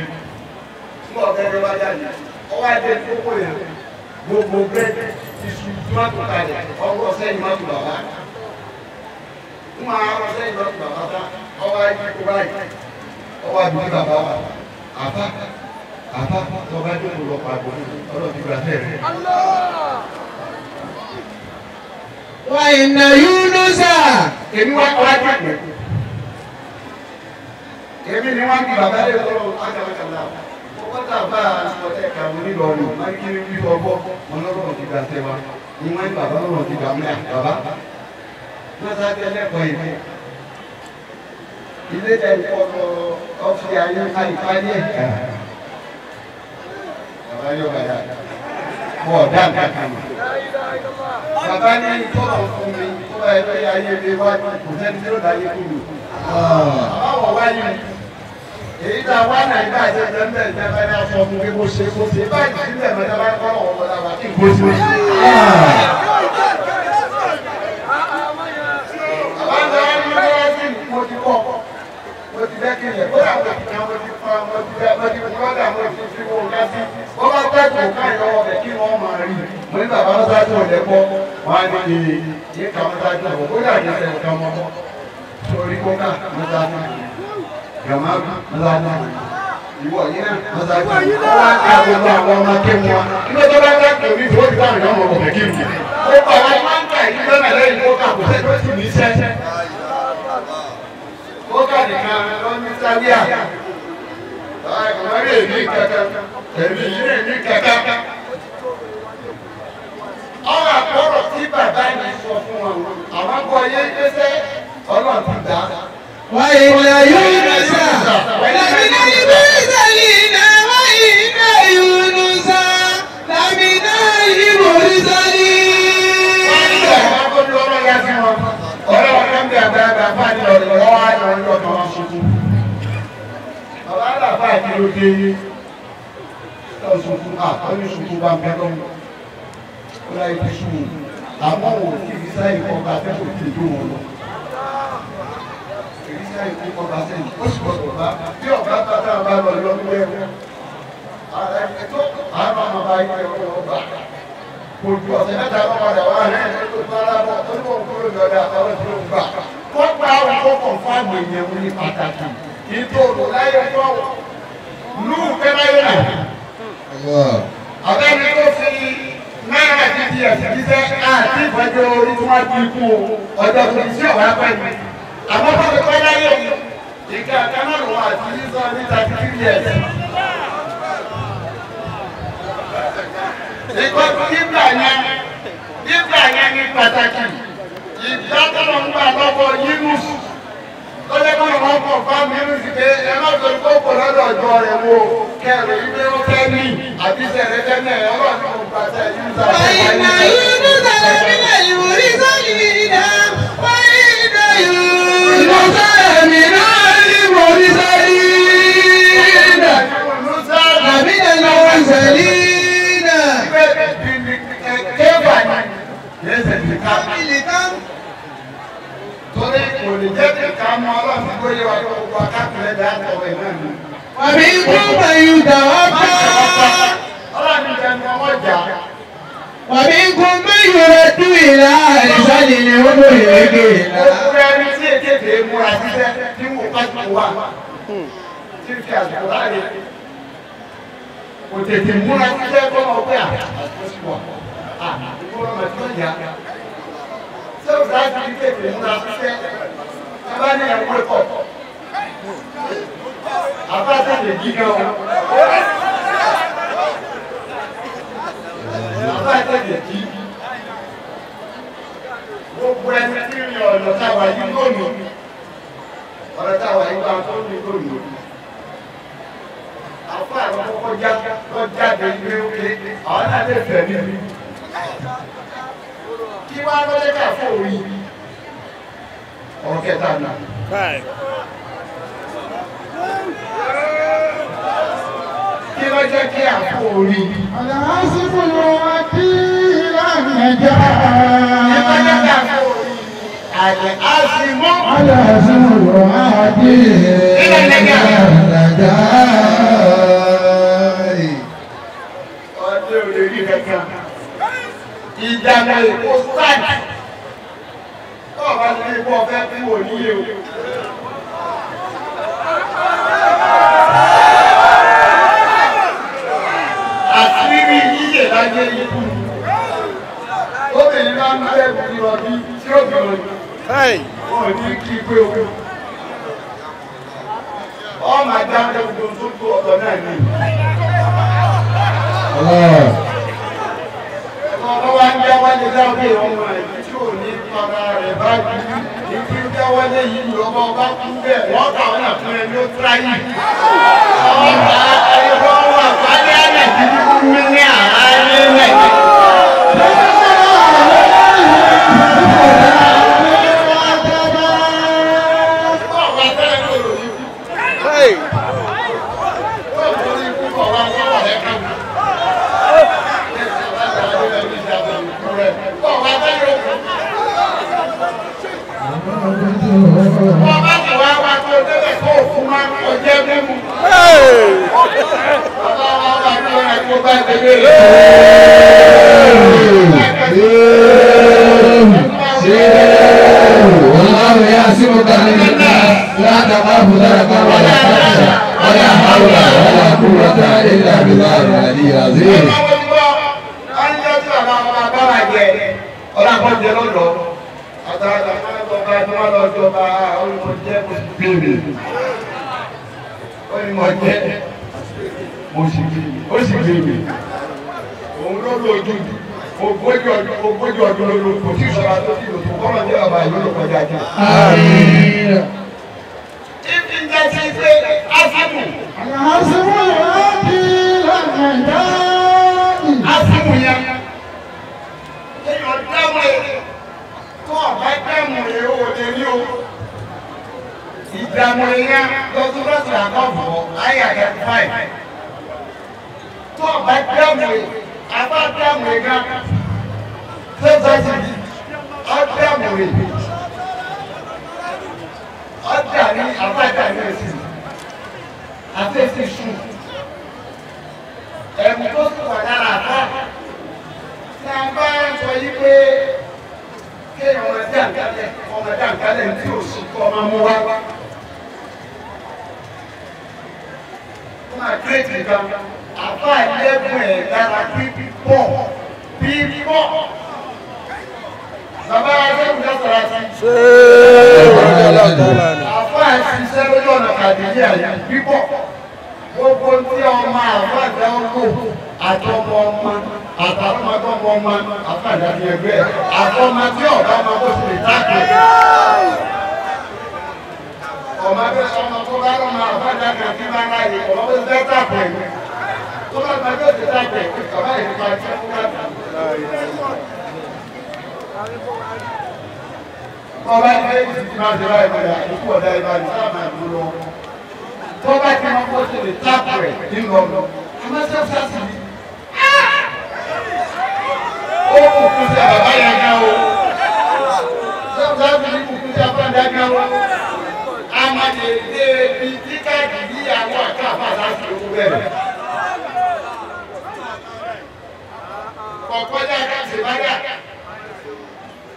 Fún ọ̀gá ẹgbẹ́ bá jáde, ọwọ́ adé gbogbo yẹn gbogbo bírèdì iṣu tomato kalẹ̀ ọwọ́ sẹ́yìn mọ́tò bàbá ń máa ọwọ́ sẹ́yìn mọ́tò bàbá tá ọwọ́ ayé kó báyìí ọwọ́ àdúgbò bàbá wa àbá àbá tọba jókòó lọ pàgọ́ ọlọ́ọ̀ ti gbà fẹ́rẹ̀. Wa inna Yunusa. Èmi wá wá dìbò èmi ni wọ́n bí bàbá lè lọ́rọ̀ àgàlagàlà kọ́tà bá a sọ ẹ̀ kàwé nílọrin máa ń kiri wí ọgbọ́ wọn lọ́rọ̀ ti gbà tẹ wa ni wọ́n ní bàbá lọ́rọ̀ ti gbà múlẹ̀ bàbá wọ́n sáré ẹlẹ́kọ̀ọ́ yìí ilé ẹ̀ ń kọ́ lọ ọ́fíì ayé àyíkáyé ẹ̀ bàbá yóò bàyà kọ́ ọ̀dà nǹkan kan mọ̀ bàbá ní tọ́lọ̀ fún mi tó bá yẹ pé ayé mi wá kò sẹ́ni tí ó dá yé kúrò báwọ̀ wáyé èyí tá a wá nàìjíríà ṣe bẹ́ẹ̀ bẹ́ẹ̀ bẹ́ẹ̀ bẹ́ẹ̀ sọ fún pé kó ṣe kó ṣe báyìí sílẹ̀ mẹ́ta bá kọ́ ọ̀wọ́ wọlé wa kí n kó ṣe. Bàbá ń sọ ní mọ́tò mo ti kọ́ mo ti dẹ́kun yẹn kó dàgbà kí wọ́n ti fa wọ́n ti dẹ́ wọ́n ti fi wọ́n dà wọ́n ti fi wọ́n ká sí. Wọ́n bá gbàgbọ́ káyọ̀ ọbẹ̀ kí wọ́n máa rí. Mo ní bàbá mọ́sáájú ọ̀lẹ́ kọ́ wọ́n á ní iye yìí ká mọ́sáájú ọ̀bọ̀ kó dàgbà sẹ́yìn kan mọ́. Sórí kókà mọ́sáájú gàmá mọ́sáájú ìwọ yìí náà mọ́sáájú wọ́n á ká gbogbo àwọn ọmọ akéwọ́n wa. Ilé tó bá dàgbà mi tó ti dáhùn ìyá ọmọ ọmọ kí mi. Ó pa àwọn máa ń kà yí lọ́nà lẹ́yìn kókà kò sẹ́ tó sì ní sẹ́. Kókà nìkan ló ní sábíà. Àìkùnrin èmi kankan, èmi yìí èmi kankan. Ọ̀rọ̀ àkọ́rọ̀ tí bàbá mi sọ fún wọn, àwọn kọ yé gbèsè ọlọ́run ti dá. وإن يونس لمن المرسلين وإن يونس لمن المرسلين. Ọ̀rẹ́ wọn kan bí àgbàlagbà fáàdì ọ̀rẹ́ lọ́wọ́ ayọ̀ ń lọ́kàn wọn sunkún. Bàbá àlàfà kí ló dé lọ sunkún àtọ́jú sunkún bá ń bẹ́ lọ́wọ́. Ó láyé ti sùn àmọ́ wò kí ìrísà ìkọba akẹ́kọ̀ọ́ ti dùn wọn lọ. Ìrísà ìkọba sẹ́yìn ó sì gbọdọ̀ bá bí ọ̀gá bá tá a bá lọ yọ ní ẹ̀rọ. Àánú ọmọ bá yẹ ọgbà. Ojú ọ̀sẹ̀ mẹ́ta ló padà wá rẹ̀ tó bá lábọ̀ tó ní òun kúrò lọ́dọ̀ àtàwọn tí ó ń gbà. Wọ́n gba àwọn tó kàn fáàmù èèyàn ní pàtàkì. Ìtòrò láyé tó lù kẹ́láyé náà. Àbẹ́ni tó fi náírà títí ẹ̀sìn jíṣẹ́ àti ìfẹ́jọ́ orí tí wọ́n ti kú ọjọ́ tó ti sí ọ̀wá pẹ̀lú. Àmọ́ tó fi pẹ́ láyé ìka kanáà àti sísọ ní 33 years. Ìkọ́ nígbà yẹn ní pàtàkì ìgbà tọ́lọ̀ ń gbà lọ́wọ́ Yínúsù lọ́jọ́ kọ́ lọ́wọ́ kọ̀ fáwọn Yínúsù pé ẹ má torí kó kò lọ́dọ̀ ọjọ́ rẹ̀ wo kẹrù ìgbé ó fẹ́ ní àbísẹ̀ rẹ̀ fẹ́ ní ẹ̀ ọlọ́run kò gbà sẹ́ Yínúsù àti وإن يونس لمن المرسلين وإن يونس لمن المرسلين لمن المرسلين. Torí kò lè jẹ́ kí ká mọ ọlọ́run tó yẹ wá gbogbo akápẹ̀lẹ̀ dá tọ̀wé náà ni. ومنكم من يتوفى Ọlọ́run jẹ́ ní ọmọ ìjà. ومنكم من يرد إلى أرذل العمر لكي لا Gbogbo ẹni tí èkéde múra síṣẹ́ tí wò bá ti wà tí ń fi àsìkò láàyè. Kò tètè múra síṣẹ́ kọ́ ọ pé àsìkò sí wà. Àdúgbò ọmọ tí ó yá. Ṣé o sáà ti tètè múra síṣẹ́? Ẹ bá ní ẹ̀wọ́ ẹ̀kọ́. Àbá tètè jí gan o. Àbá tètè jí. Gbogbo ẹni tí ń yọ ọ̀nà táwa yìí lónìí. Ọ̀nà táwa yìí bá tó ní lónìí. Àfa àwọn kọ́kọ́ já lọ jáde ilé òkè àwọn náà lè fẹ̀ mí. Kí wá lọ́jọ́ ká fún òun ọ̀rọ̀ kẹta náà. Kí ló jẹ́ kí àfọ orí? العاصف الوكيل النجاة Kí ló jẹ́ kí àfọ orí? Àlẹ́ àsìmọ́. العاصف الوكيل النجاة Ọdẹ ò lè rí kankan. Ìjàmbá Èkó sáàkì. Tọ́ọ̀ bá ti ní kó ọfẹ́ kú òníye o. Àṣírí yíyè láyé ikú. Obìnrin máa ń bẹ̀rù ìrọ̀bí tí ó bí òní. Wọ́n ní kí pé o. Ọmọ ajá ń dẹ́kun tó tó ọ̀tọ̀ náà ní. Ọmọ wa ń jáwálé láwé ọmọ ẹ̀ tí ò ní para rẹ̀ bá jù ní kí ń jáwálé yìí lọ́wọ́ ọba kú bẹ́ẹ̀ wọ́n kà wọ́n fún ẹ ní ó tíráyì. Ọba ẹ̀rọ wà fálẹ́ àlẹ́ mi ní àárẹ̀ rẹ̀. Ọba tẹ́lẹ̀ ló lò ní kú. Ó lórí ikú kọ̀ wá sọ́wọ́ rẹ̀ kàn mí. Wọ́n bá ti wá wá tó débẹ̀ kó òfin máa ń kọjá mímu. Bàbá wa bá mi lọ́ra kó bá tẹ̀lé. والله يعصمك من الناس لا تخاف دركا ولا تخشى ولا حول ولا قوة إلا بالله العلي العظيم. Ogójì ọdún ló kò sí ìṣọ́ra tó ti lò tó kọ́mọ̀ ní ọba ìlú ló kọjá jẹ́. Ibi ń jẹ́ sí pé Asimu. Asimu yóò di lọ́nà ìdáàbì. Asimu yẹn. Kéèyàn dáhùn rẹ̀ tó ọ̀bá dáhùn rẹ̀ ó lè rí o. Ìdààmú yẹn lọ́dún lọ́sùn àkọ́fọ̀ ayé àgẹ́tì fáì. Tó ọ̀bá dáhùn rẹ̀ àbá dáhùn rẹ̀ gan. Sọ́sọ́sì ọ̀dàmùrè ọ̀dà ní àbájá ní èsì àti èsì sùn ẹ̀mú tó sì wà lára àbá tí a bá ń sọ yí pé kéèyàn ọmọ dàǹkálẹ̀ ọmọ dàǹkálẹ̀ tí ò sì kọ́ ọmọ mú wá. Ó máa gírètì gan àbá ẹlẹ́gùn ẹ̀ lára pípọ̀ pípọ̀. Bàbá Adéhùn Dásàrà ti. Àfáà ṣiṣẹ́ lójú ọ̀nà kàdìyí àyè pípọ̀. Gbogbo tí ọmọ àfáà dá lò àtọmọ ọmọ àtàlọ́mọdọ́mọ ọmọ àfáà dàbí ẹgbẹ́ àtọmọ tí ọ̀gá ọmọ bó ṣe lè tákì. Ọmọ abẹ́ ọmọ tó bá lọ́mọ àfáà dàgbà tí bá ráyè ọmọ bó ṣe fẹ́ tàkì. Tó bá gbàgbé òṣè tàkì bàbá yìí pa ẹ̀ṣẹ́ fún ọba ẹgbẹ́ ìsìnkú máa ṣe báyìí padà ikú ọ̀dà ìbàdàn sáà máa dúró lọ. Tó bá ti máa kó ṣe lè táàpù rẹ̀ nínú ọ̀nà. Àmọ́ sẹ́fúsá sì ní. Ó kùkú sí àbàbá yẹn gan o. Sẹ́fúsá sì ní kùkú sí àbàdà gan o. A máa lè dé ibi tí káàkiri àwọn àkàfà láti owó bẹ̀rẹ̀. Kọ̀kọ́jà káàkiri bá dà.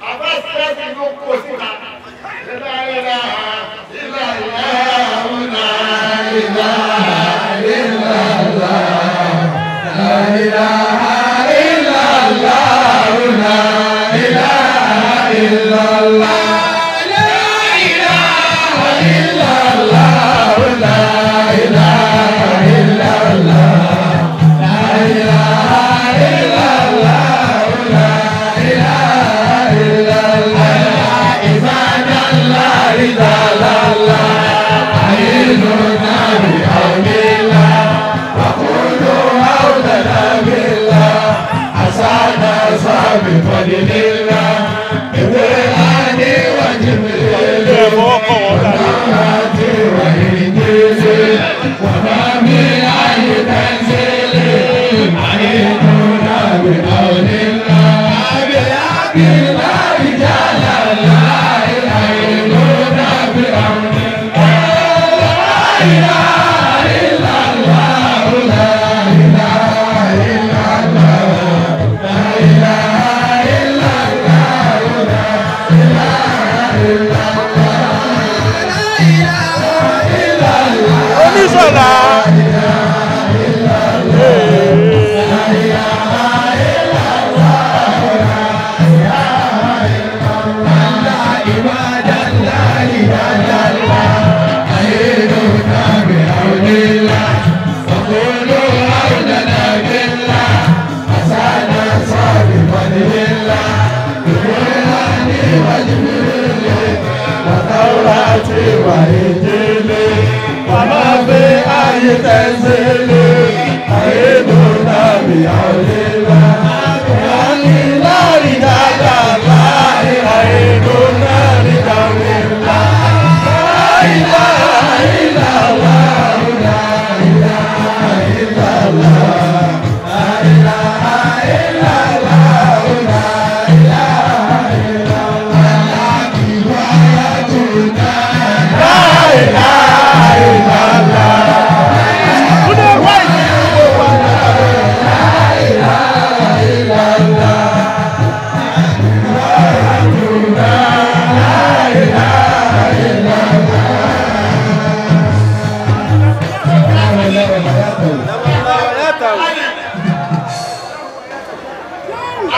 Àbá sẹ́ẹ̀sì ló kó síta. Ìlà ìlà ìlà ìlà ìlà ìlà ìlà ìlà ìlà ìlà ìlà ìlà. La ilaha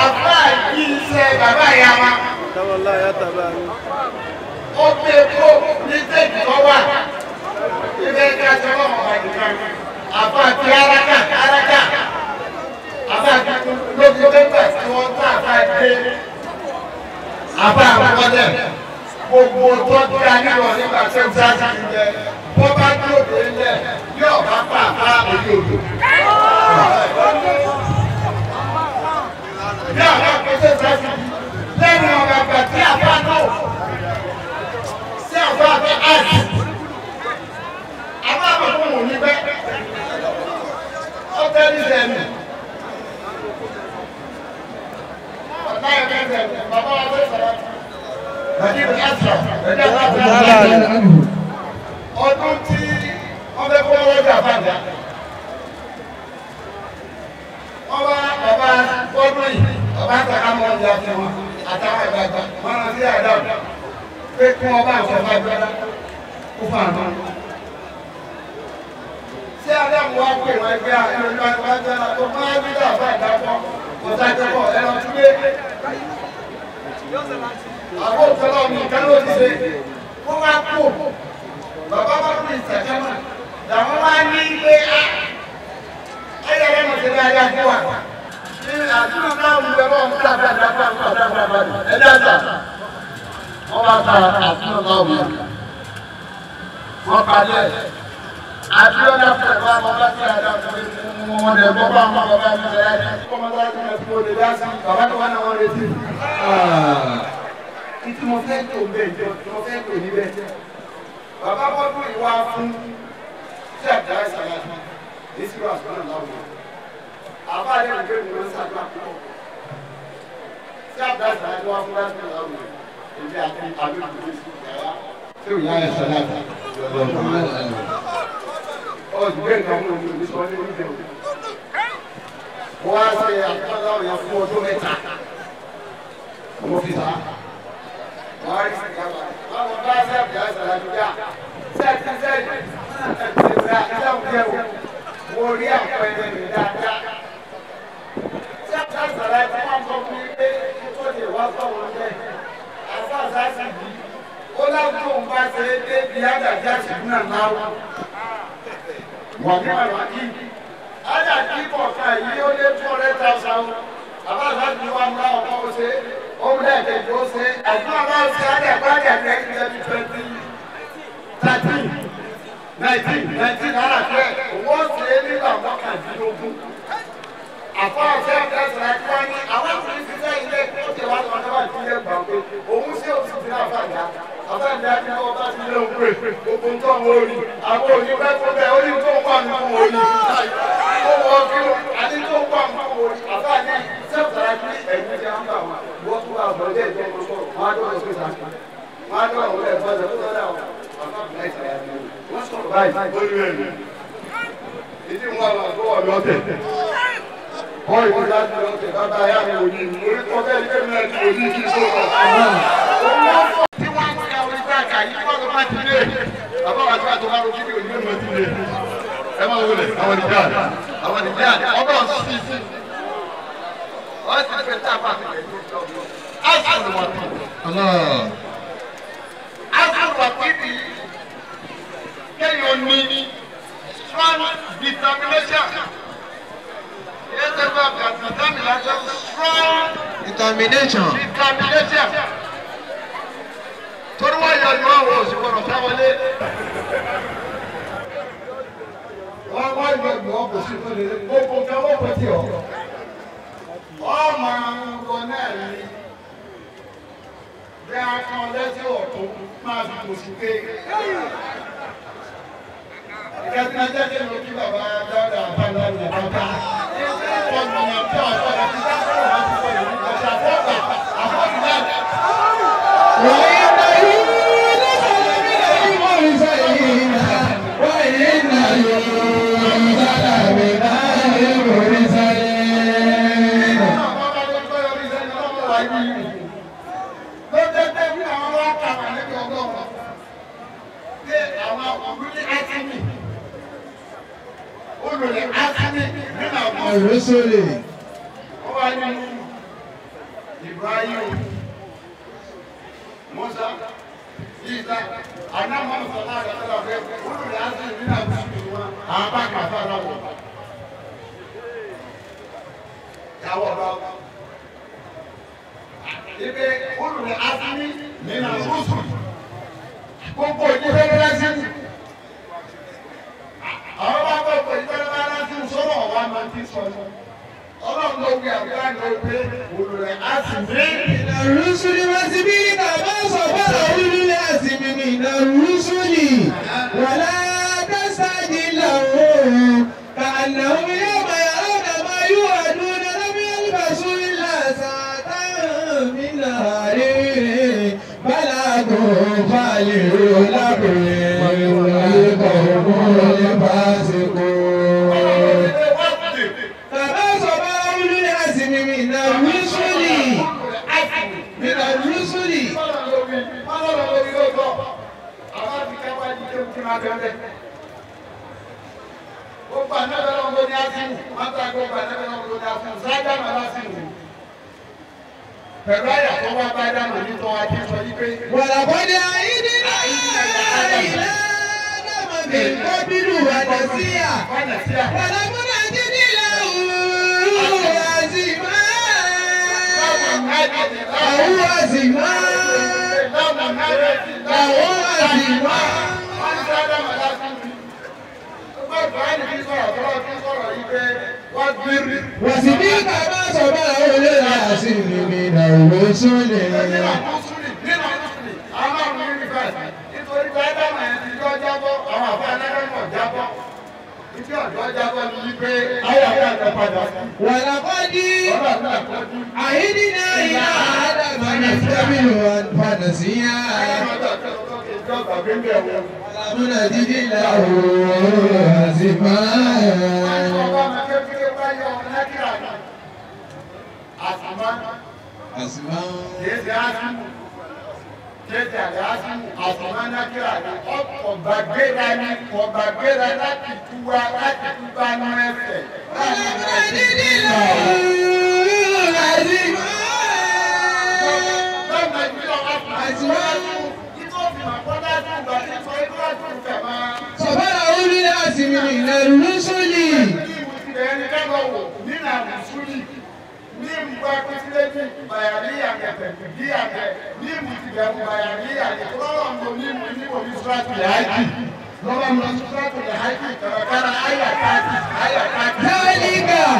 Àbá yìí ṣe bàbá ìyá wa. Ó gbé kó ní tẹ́jú tó wà. Ilé ẹja ṣe wọ́n wà nìkan. Àbá ti araka araka. Àbá ti lóbi pépà tí wọ́n tó àbá dé. Àbá àwọlẹ̀ gbogbo tó dá nílò nígbà tó ń sáà sí jẹ. Bó bá dóde lẹ̀ yóò bá pa àbá òde òdò. Bí àwọn akpẹ́sẹ̀ sáà sí lẹ́nu ọ̀gá àgbà tí àbá náà sí àbá àbẹ́ àti àbá àbá fún òun nígbẹ́ ọ̀tẹ́ ní sẹ́nu ọ̀tá ẹ̀kẹ́ sẹ́nu bàbá wa fẹ́ sọ̀rọ̀ nàìjíríà àṣà ẹ̀dá àṣà ọdún tí wọ́n fẹ́ kó lọ́wọ́ jà fàjà wọ́n bá bàbá ọdún yìí bàbá àtàkà mọ́ ọjà fún wọn àtàwọn ìgbàgbà wọn lọ sí àdáwò pé kí wọ́n bá àwọn ọba gbọ́dá kó fún àná. Ṣé Ádámù wá pè wọ́n ẹgbẹ́ àìlójú àgbàgbà tó máa ń gbé àbá ìdápọ̀ kò sájọpọ̀ ẹran túlé? Àbó òtọ́lọ́ mi ìkan ló ti ṣe. Wọ́n wá kú. Bàbá bá kú ìsàkámà. Làwọn wá ní pé á. Ẹyẹ rẹ̀ mọ̀ sí dáadáa fún wa. Ní àdúrà náà ń bẹ bọ́ọ̀ ń tà dáadáa ẹ̀dá àgbà. Wọ́n bá ta àfihàn náà wù. Wọ́n parí ẹ̀. Àbíọ́lá pẹ̀lú àwọn ọba tí a dá fún mi. Wọ́n lè gbọ́ bá àwọn bàbá mi sọ̀rọ̀ ẹ̀. Kọ́mọ bá ti mọ̀ sí mo lè dá sí. Bàbá tó wà náà wọ́n retí. Títí mo fẹ́ tó bẹ́ẹ̀ jọ, mo fẹ́ tó níbẹ̀. Bàbá bọ́dún ìwà fún tí àbúrò ìsàlẹ̀ èsì wà fún ọ̀nà láwùjọ. Àbá àlẹ́ ìgbé mi ló ń sàdúrà púpọ̀. Tí àbúrò ìsàlẹ̀ wà fún ọ̀nà láwùjọ. Èmi àti àbíkú tí ò yá ẹsẹ̀ láti ọ̀sùn gbé nǹkan fún omi sọ ní oúnjẹ òkú. Wọ́n á ṣe àtúntò yẹn fún ọdún mẹ́ta. Mo fi sá. Wọ́n á rí sí ìyáwó. Báwo bá ṣe àbíyá ìsàlẹ̀ àjùjá? Sẹ́ẹ̀tì sẹ́ẹ̀tì sẹ́ẹ̀tì mo rí àpẹẹrẹ mi dáadáa. Ṣé àbíyá ìsàlẹ̀ àti wọ́n sọ fún mi pé kó lè wá sọ̀rọ̀ bẹ́ẹ̀? Àfáàsá sì bí ó láwùjọ òun bá ṣe é dé bí àgàjì àṣìkú náà náwó wà ní àwàkí àgàjì kọ̀ọ̀kan yìí ó lé 200,000 àfáàsá sì wà ní ọkọ̀ ó ṣe ó ń lẹ́ẹ̀kejì ó ṣe àdúrà bá ṣe àgàgbà àgàjì ẹ̀kí 20 13 19 19 náírà pẹ́ òun ó ṣe é nígbà mọ́kàndínlógún. Àfáàsá ẹ̀sìn àti wá ní àwọn ọkùnrin ṣiṣẹ́ ilé tó ti wá lọ́wọ́ náà ti lé gbà pé òun ṣé òun sì ti náà fàjà. Àfáàjà ní ọba ti lé òun pé gbogbo ń tọ́ wọn orí. Àwọn òní pẹ́ tó bẹ́ẹ̀ ó ní tó ń wà nínú orí. Ó wọ kí àti tó ń wà nínú orí. Àfáàní sẹ́fùsàrà kí ẹ̀yìn ti ń bà wọn. Wọ́n tún wà bọ̀ ilé ìjọba sọ̀rọ̀. Wọ́n á dọ̀rọ̀ sí ìsàkí. Wọ́n á dọ̀rọ̀ wọlé ẹ̀fọ́ wọ́n ìwé láti lọ tẹ̀ bàbá ayá mi ò ní orí kọ́ bẹ́ẹ̀ ní kémi náà ti ò ní kí n tó kọ̀. Tí wọ́n ń ka orí bá kà yí wọ́n lọ bá ti lé. Bàbá wa tí wọ́n tó bá ro fídíò ní ọmọ ti lé. Ẹ máa wọlé àwọn ìjà àwọn ìjà ọba sí sí. Wọ́n ti fẹ́ tá a bá mi lè tó lọ. Asùn wà tí. Asùn wà tí ni kéèyàn ní strong determination. Strong determination. Determination. Torí wọ́n yọ ìwọ àwọn òṣìṣẹ́ ọ̀rọ̀ sáwọlé. Wọ́n wá yọ ìwọ kò sí tó lè gbogbo nǹkan wọ́n pẹ̀ tí ọ̀. Ọmọ wọn náà ní bí a kan lẹ́sẹ̀ ọ̀tún máa fi kò sí pé. Ìkẹ́sìnà jẹ́ kí ló kí bàbá Dáúdà bàbá bàbá. وإن يونس لمن المرسلين Ulul azmi mina rusuli. Ó wá ní Ibrahim, Musa, Isa, àná mọ́nù sọ̀rọ̀ àgbàdo àfẹ́ ulul azmi mina rusuli wọn àwọn bá kàfà lọ́wọ́. Yàwó ọba ibi ulul azmi mina rusuli gbogbo ìdílé lọ́sìn. Àwọn bá gbogbo ìdílé lọ́sìn sọ̀rọ̀ ọ̀wá máa ti sọ̀rọ̀. Ọlọ́run ló wí àbúrò ló pé ulul azmi. Mina rusuli wasibiri kama sabara ulul azmi mina rusuli wala tastajil lahum ka'annahum yawma yarawna ma yu'aduna lam yalbasu illa sa'atan min naharin balagun falyulakum qawmun fasiqun. Kama sabara ulul azmi mina rusuli. Mina rusuli. Gbogbo ànábẹ́ lọ́wọ́ ló ní ásìmù, máta gbogbo ànábẹ́ lọ́wọ́ ló ní ásìmù, sáájà máa lásìmù. Pẹ̀lú àyà tó wá bá dáná ní tọ́ wa kí n sọ yí pé. Walaqad ahidna ila Adama min qablu wa nasiya. Wa lam najid lahu azma. Lahu azma. Lahu azma. Wasibiri kama sabara ulul azmi mina rusuli. Walaqad ahidna ila Adama min qablu fanasiya. Wa lam najid lahu azma. Azma. Àsìmá nákìrà ni ọkọ̀ gbàgbéra ni kọ̀ gbàgbéra láti túwa láti túbá ní ẹsẹ̀. Wa lam najid lahu azma. Sabara ulul azmi mina rusuli. Dhalika wa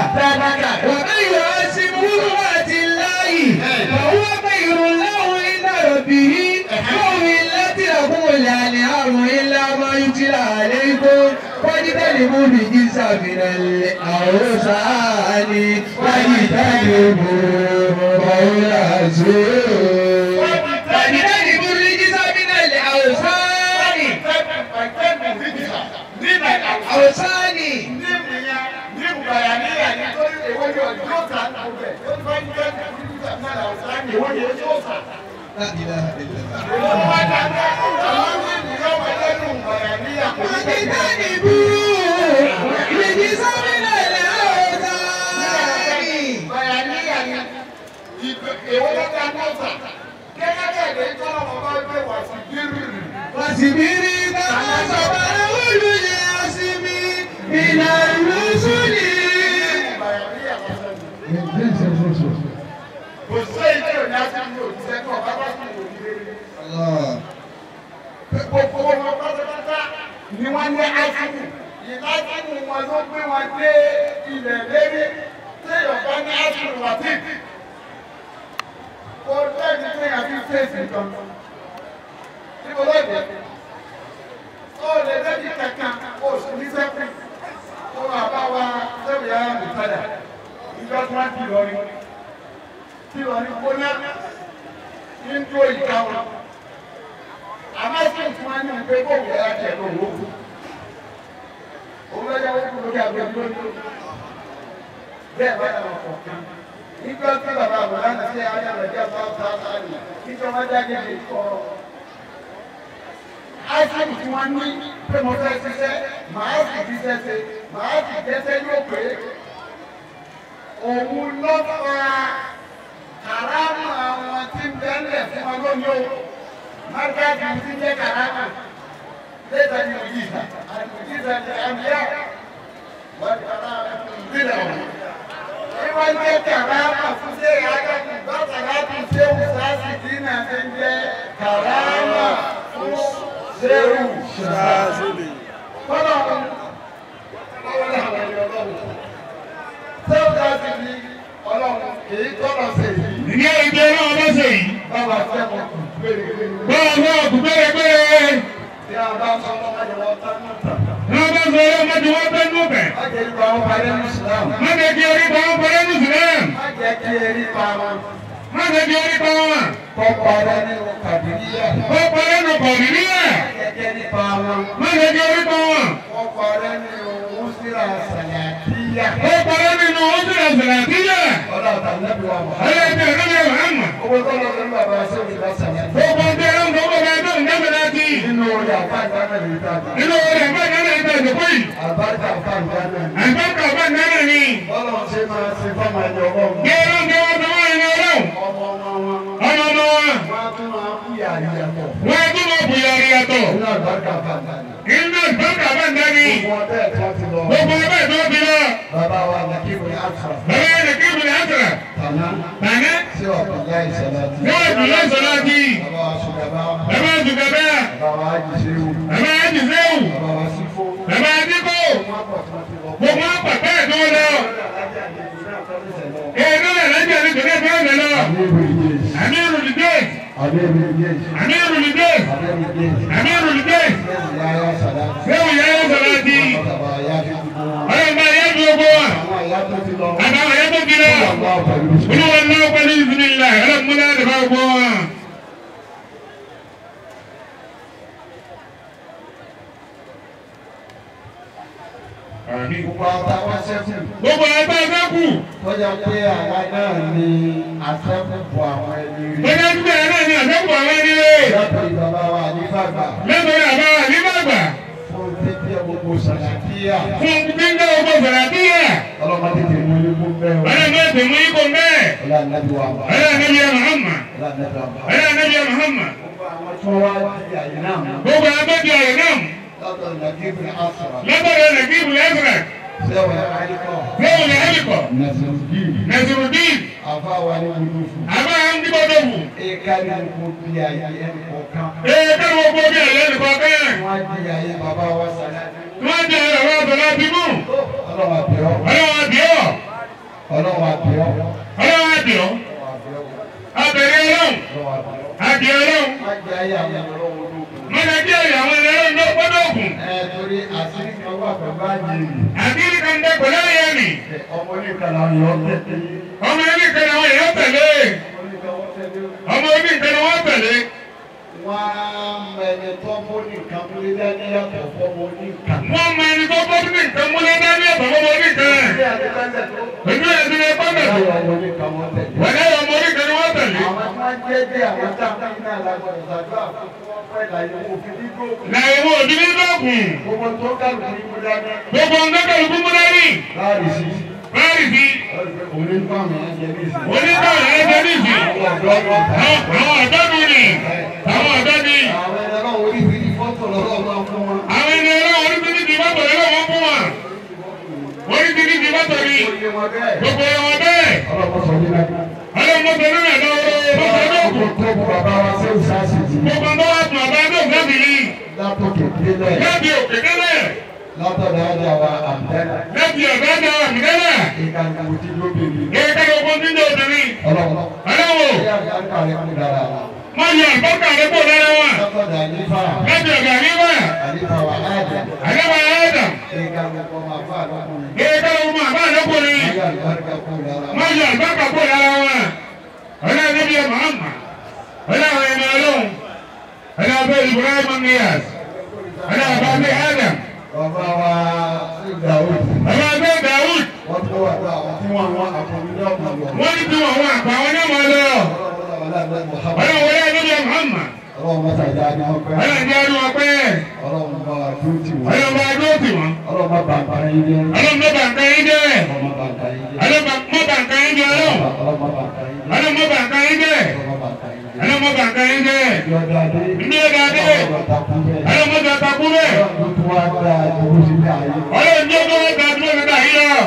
man yu'azzim hurumati Llahi fahuwa khayrun lahu 'inda rabbih wa uhillat lakumul an'amu illa ma yutla 'alaykum wajtanibu rijsa minal awsani wajtanibu qawla zur. Wajtanibu rijsa minal awsani. Awsani. La ilaha illallah. Wajtanibu rijsa minal awsani. Wasibiri kama sabara ulul azmi mina rusuli. Allah. Gbogbo wọn pátápátá ni wọ́n ní ásìmù. Ìlásìmù wọn ló gbé wọn dé ilẹ̀ lérí téèyàn bá ní ásìmù wà tí. Kò lẹ́ni téèyàn fi fèsì kan. Níbo lóde? Ó lè lẹ́ni kankan, ó sì ní sẹ́kù. Ó wà bá wa sẹ́wì ara mi padà. Ìjọ tí wọ́n ti lọ rí. Tí lọ rí kóná ní ń dúró ìka wọn. Àmọ́ sí ìfún wa ní ìgbé bóòwù ẹ̀yà tiẹ̀ ló wò ó. Òun lọ́jà wọ́n kú lókè àgbẹ̀ lónìí. Bẹ́ẹ̀ bá yàrá kọ̀ọ̀kan. Nígbà tí bàbá àbúrò náà ṣe ayé rẹ̀ jẹ́ sáà ní ìjọba jáde lè kọ́. Àìsàn tí wọ́n ní Pé mo fẹ́ ṣiṣẹ́, màá sì ṣiṣẹ́ ṣe, màá sì jẹ́sẹ́ yóò pé. Òun ló fa kàrámù àwọn tí ń bẹ́ńlẹ̀ fún wọn lónìí o. Márùkáàdì ti jẹ́ kàrámù. Lẹ́tà ni òjìṣà, àti òjìṣà ni àmìyá. Wọ́n kàrámù ìbílẹ̀ ọ̀hún. Ìwọ́n jẹ́ kàrámù fún ṣé àgàkùn bàtà láti ṣé wùsàásì tí náà ṣe ń jẹ́ kàrámù fún ṣéwù ṣáàzìlì. Kọ́lá ọ̀hún, ọlọ́run àwọn ẹni ọlọ́run. Ṣéwù ṣáàzìlì ọlọ́run kì í tọ́lọ̀ ṣe yìí. Ìyá ìjọ ọlọ́run bá ṣe yìí. Báwa fẹ́ mọ̀ kù pérépéré. Báwa fẹ́ kù pérépéré. Tí a bá sọ ọlọ́mọdé wọn tán nù tàn. Tí wọ́n bá sọ ọlọ́mọdé wọn tán nù bẹ̀. Má jẹ́ kí wọn parẹ́ ní Islam. Má jẹ́ kí orí pa wọn parẹ́ ní Islam. Má jẹ́ kí orí pa wọn. Má jẹ́ kí orí pa wọn. Kọ́ parẹ́ nínú Kàdíríyà. Kọ́ parẹ́ nínú Kàdíríyà. Má jẹ́ kí orí pa wọn. Má jẹ́ kí orí pa wọn. Kọ́ parẹ́ nínú Usira Sàlàtíyà. Kọ́ parẹ́ nínú Usira Sàlàtíyà. Ọlọ́ọ̀tà Nàbí wa Muhammad. Ọlọ́ọ̀tà Nàbí wa Muhammad. Owó tọ́lọ́ ní bàbá Sẹ́wọ̀n ìbá Sàlàtí. Gbogbo ọjọ́ ẹ̀rọ ń gbọ́ bá tó ń dábẹ̀ láti. Nínú orí àfáà ìdáná lè ta jù. Nínú orí àfáà ìdáná lè ta jù pé. Àbáríkà àfáà ìdáná ni. Àbáríkà àfáà ìdáná ni. Bọ́lá ń ṣe máa ṣe fọ́mọ ẹni ọlọ́run. Bí ọlọ́run tó wá sọ́wọ́ ẹni ọlọ́run. Ọmọ ọmọ wọn. Ọmọ ọmọ wọn. Wọ́n á tún máa búyàrí yàtọ̀. Wọ́n á tún máa búyàrí yàtọ̀. Nínú àbáríkà àfáà ìdáná. Nínú àbáríkà àfáà ìdáná. Gbogbo ọbẹ̀ tó ti lọ. Gbogbo ọbẹ̀ tó ti lọ. Bàbá wa Nàkíbù ní Àtàrà. Bàbá wa Nàkíbù ní Àtàrà. Tàná. Tàná. Ṣé Abdullahi Salati. Ṣé Abdullahi Salati. Bàbá wa Sùgàbá. Bàbá wa Sùgàbá. Bàbá wa Ájì Ṣéwù. Bàbá wa Ájì Ṣéwù. Bàbá wa Sífó. Bàbá wa Sífó. Gbogbo àpà bẹ́ẹ̀ tó lọ. Èyí náà lájà ní tòlẹ́ tó ń lọ. Amiru Lidéèsì. Amiru Lidéèsì. Amiru Lidéèsì. Ṣéwù Yáyá Salati. Ọlọ́run bá yá fi gbogbo wa. Àtàwọn ìyá tó ti lọ. Olúwa náà pẹ̀lú ìsinmi ọlọ́run múlá lè bá gbogbo wa. Gbogbo àtàwọn sẹ́kù. Gbogbo àtàwọn sẹ́kù. Tọ́jà pé àwa náà ni àṣẹ́kù bọ̀ àwọn ẹni rí. Tọ́jà pé àwa náà ni àṣẹ́kù bọ̀ àwọn ẹni rí. Lọ́tọ̀ bàbá wa àlífàgbà. Lọ́tọ̀ bàbá wa àlífàgbà. Fún títí gbogbo sàlàkíyà. Fún títí gbogbo sàlàkíyà. Ọlọ́mọ tètè mú ikú bẹ́ẹ̀ o. Ọlọ́mọ tètè mú ikú bẹ́ẹ̀. Ọlá nàbí wa Muhammad. Ọlá nàbí wa Muhammad. Ọlá nàbí wa Muhammad. Ọlá nàbí wa Muhammad. Gbogbo àwọn tó wá di àyè náà mú. Gbogbo àwọn tó di àyè náà mú. Lọ́tọ̀ Nàkíbù Asra. Lọ́tọ̀ Nàkíbù Asra. Sẹ́wọ̀n Alikọ̀. Sẹ́wọ̀n Alikọ̀. Nasirudin. Nasirudin. Àfa wa ní Gudufu. Àfa wa ní Gudufu. Eka ní gbogbo bí ayé ẹnì kọ̀ọ̀kan. Eka ní gbogbo bí ayé ẹnì kọ̀ọ̀kan. Wọ́n di ayé bàbá wa Sàlátì. Wọ́n di ayé bàbá wa Sàlátì mú. Ọlọ́run àbíọ́. Ọlọ́run àbíọ́. Ọlọ́run àbíọ́. Ọlọ́run àbíọ́. Abẹ̀rẹ̀ Ọlọ́run. Àbíọ́ Ọlọ́run. Wọ́n di ayé àwọn ọlọ́run ológun. Wọ́n di ayé àwọn ọlọ́run ológun. Ẹ torí àṣírí kan wà pẹ̀lú àyè mi. Àṣírí kan bẹ pẹ̀lú àyè mi. Ọmọ oníkan làwọn èèyàn tẹ̀lé. Ọmọ oníkan làwọn èèyàn tẹ̀lé. Ọmọ oníkan làwọn tẹ̀lé. Wọ́n á mọ ẹni tó bó nìkan múlé dání yàtọ̀ fọ́mọ oníkan. Wọ́n mọ ẹni tó bó nìkan múlé dání yàtọ̀ fọ́mọ oníkan. Ojú ẹ̀ ti lè pọ́nbẹ̀ tó. Ọmọ oníkan wọ́n tẹ̀lé. Wọ́n lé ọmọ oníkan ni wọ́n tẹ̀lé. Àwọn tí wọ́n jẹ́ bí àwọn táwọn náà lágbọ̀dọ̀ ṣàdúrà fún wọn pẹ́ láyé wọn òfin ní gbòògùn. Láyé wọn òfin ní gbòògùn. Gbogbo tó kálukú mú dání. Gbogbo tó kálukú mú dání. Láàrin sí. Láàrin sí. Onígbàmù ẹ̀ jẹ́ ní ìsìn. Onígbàmù ẹ̀ jẹ́ ní ìsìn. Àwọn ọ̀dọ́ nù ni. Àwọn ọ̀dọ́ ni. Àwọn ẹni ọlọ́run oríṣiríṣi fọ́tò lọ́wọ́ fún wọn. Àwọn ẹni ọlọ́run oríṣiríṣi fọ́tò lọ́wọ́ fún wọn. Oríṣiríṣi fọ́tò ni. Gbogbo wọn bẹ́ẹ̀. Ọlọ́mọ sọ nínú ẹ̀. Ọlọ́mọ sọ nínú ẹ̀ lọ́wọ́. Gbogbo bàbá wa ṣe ìṣàṣìjì. Gbogbo bàbá wa tún bàbá náà sábì ní. Látòkè délẹ̀. Láti òkè délẹ̀. Látọ̀dọ̀ ọjà wa àmìtẹ́lẹ̀. Láti ọ̀dọ̀ ọjà wa àmìtẹ́lẹ̀. Ìkànnì mo ti lóbìnrin. Ìkànnì mo ti lóbìnrin. Ọlọ́wọ́. Ọlọ́wọ́. Ìyá àgbà rẹ̀ kú dára wa. Má yọ àgbọ̀kà rẹ̀ kú dára wa. Látọ̀dọ̀ àlífà. Láti ọ̀dọ̀ àlífà. Àlífà wa Adam. Àlífà wa Adam. Ìkànnì mo máa bá àlọ́kùnrin. Ìkànnì mo máa bá àlọ́kùnrin. Má yọ àlùbáríkà kú dára wa. Má yọ àlùbáríkà kú dára wa. Ọlọ́run níbi ẹ̀ Muhammad. Ọlọ́run ẹni ọlọ́run. Ọlọ́run bẹ́ẹ̀ Ibrahim Niyaz. Ọlọ́run bá bẹ́ẹ̀ Adam. Bàbá wa Dawud. Bàbá bẹ́ẹ̀ Dawud. Wọ́n tó wà lọ àwọn tí wọ́n wọ́n àpò ní ọ̀pọ̀ lọ. Wọ́n ní tí wọ́n wọ́n àpò àwọn náà wọ́n lọ. Ọlọ́run wọlé ẹni Muhammad. Ọlọ́run mọ́ta ìjà ni wọ́n pẹ́. Ọlọ́run jẹ́ ọdún wọn pẹ́. Ọlọ́run bá wa dúró tì wọ́n. Ọlọ́run bá wa dúró tì wọ́n. Ọlọ́run má bà nǹkan yín jẹ́. Ọlọ́run má bà nǹkan yín jẹ́. Ọlọ́run má bà nǹkan yín jẹ́. Ọlọ́run má bà nǹkan yín jẹ́ ọlọ́run. Ọlọ́run má bà nǹkan yín jẹ́. Ọlọ́run má bà nǹkan yín jẹ́. Ọlọ́run má bà nǹkan yín jẹ́. Ọlọ́run má bà nǹkan yín jẹ́. Ìjọ dáadé. Ìjọ dáadé. Ọlọ́run má takú bẹ́ẹ̀. Ọlọ́run má takú bẹ́ẹ̀. Ọlọ́run tó wá dáa ju bó ṣe dá ayé. Ọlọ́run tó wá dáa ju bó ṣe dá ayé lọ.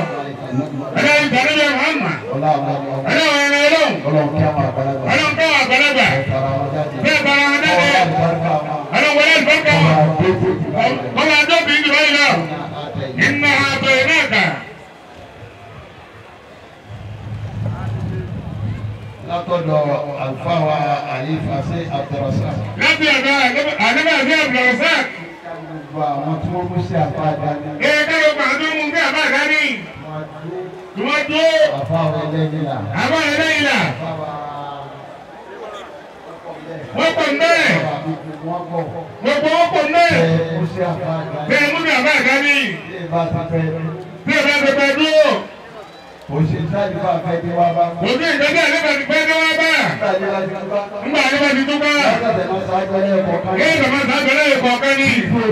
Ọlọ́run ìtàlẹ́jọ́ Muhammad. Ọlọ́run ẹni ọlọ́run. Ọlọ́run kí àwọn àgbàlagbà. Ọlọ́run kí àwọn àgbàlagbà. Bẹ́ẹ̀ tara wọn jáde. Bẹ́ẹ̀ tara wọn jáde. Ọlọ́run wọlé àlùbáríkà wọn. Kọ́lá àdóbi ìlú báyìí lọ. Iná àtọ̀ iná kà. Látọ̀dọ̀ àlùfáà wa àyífa sí Abdulrasaq. Láti ọ̀dọ̀ àlùfáà sí Abdulrasaq. Gbogbo àwọn tí wọ́n mú sí àbá dání. Ee káyọ̀ pa àwọn tó mú sí àbá dání. Tí wọ́n dúró. Àbá wa ẹlẹ́yìn là. Àbá ẹlẹ́yìn là. Wọ́n pọ̀ mbẹ́. Gbogbo wọ́n pọ̀ mbẹ́. Bẹ́ẹ̀ mú sí àbá dání. Bẹ́ẹ̀ mú sí àbá dání. Bí ẹ bá ti fẹ́. Bí ẹ bá ti fẹ́ dúró. Òṣìṣẹ́ àlùfáà fẹ́ dé wá bá. Òṣìṣẹ́ ìgbẹ́jọ́ àlùfáà ti fẹ́ dé wá bá. Nígbà àlùfáà ti tó bá. Nígbà àlùfáà ti tó bá. Lọ́sọ̀tẹ̀ máa ṣáájú ẹlẹ́ẹ̀kọ́ kan ní. Kéèyàn máa ṣáájú ẹlẹ́ẹ̀kọ́ kan ní. Dúró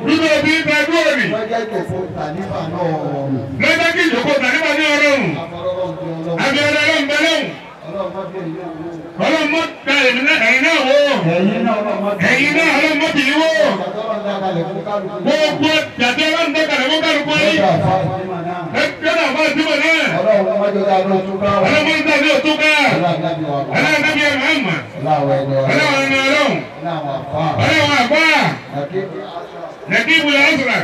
bí Dúró bí tẹ dúró ní. Lọ́jọ́ ìjòkó tànífà náà ọ̀rùn. Lọ́jọ́ kí ìjòkó tànífà ní ọ̀rùn. Àfọlọ́run Àbí ọlọ́run bẹ lọ́hùn. Ọlọ́run má bẹ̀ yín wò. Ọlọ́run mọ́ ta ẹ̀yin náà wò. Ẹ̀yin náà ọlọ́run má bẹ̀ Ẹ̀yin náà ọlọ́run mọ́ bì í wò. Gbogbo jàdé ọlọ́run dákalẹ̀ fún kálukú yìí. Lọ́jọ́ àfa ìdímọ̀ náà. Lọ́jọ́ àfa ìdímọ̀ náà. Ọlọ́run má jọ dáa ló tún ká wà. Ọlọ́run má jọ dáa ló tún ká. Ọlọ́run nábì wa mọ̀. Ọlọ́run nábì wa mọ̀. Ọlọ́run ẹni ọlọ́run. Ọlọ́run ẹni ọlọ́run. Ọlọ́run àfa. Ọlọ́run àfa. Nàkíbù làásùrà.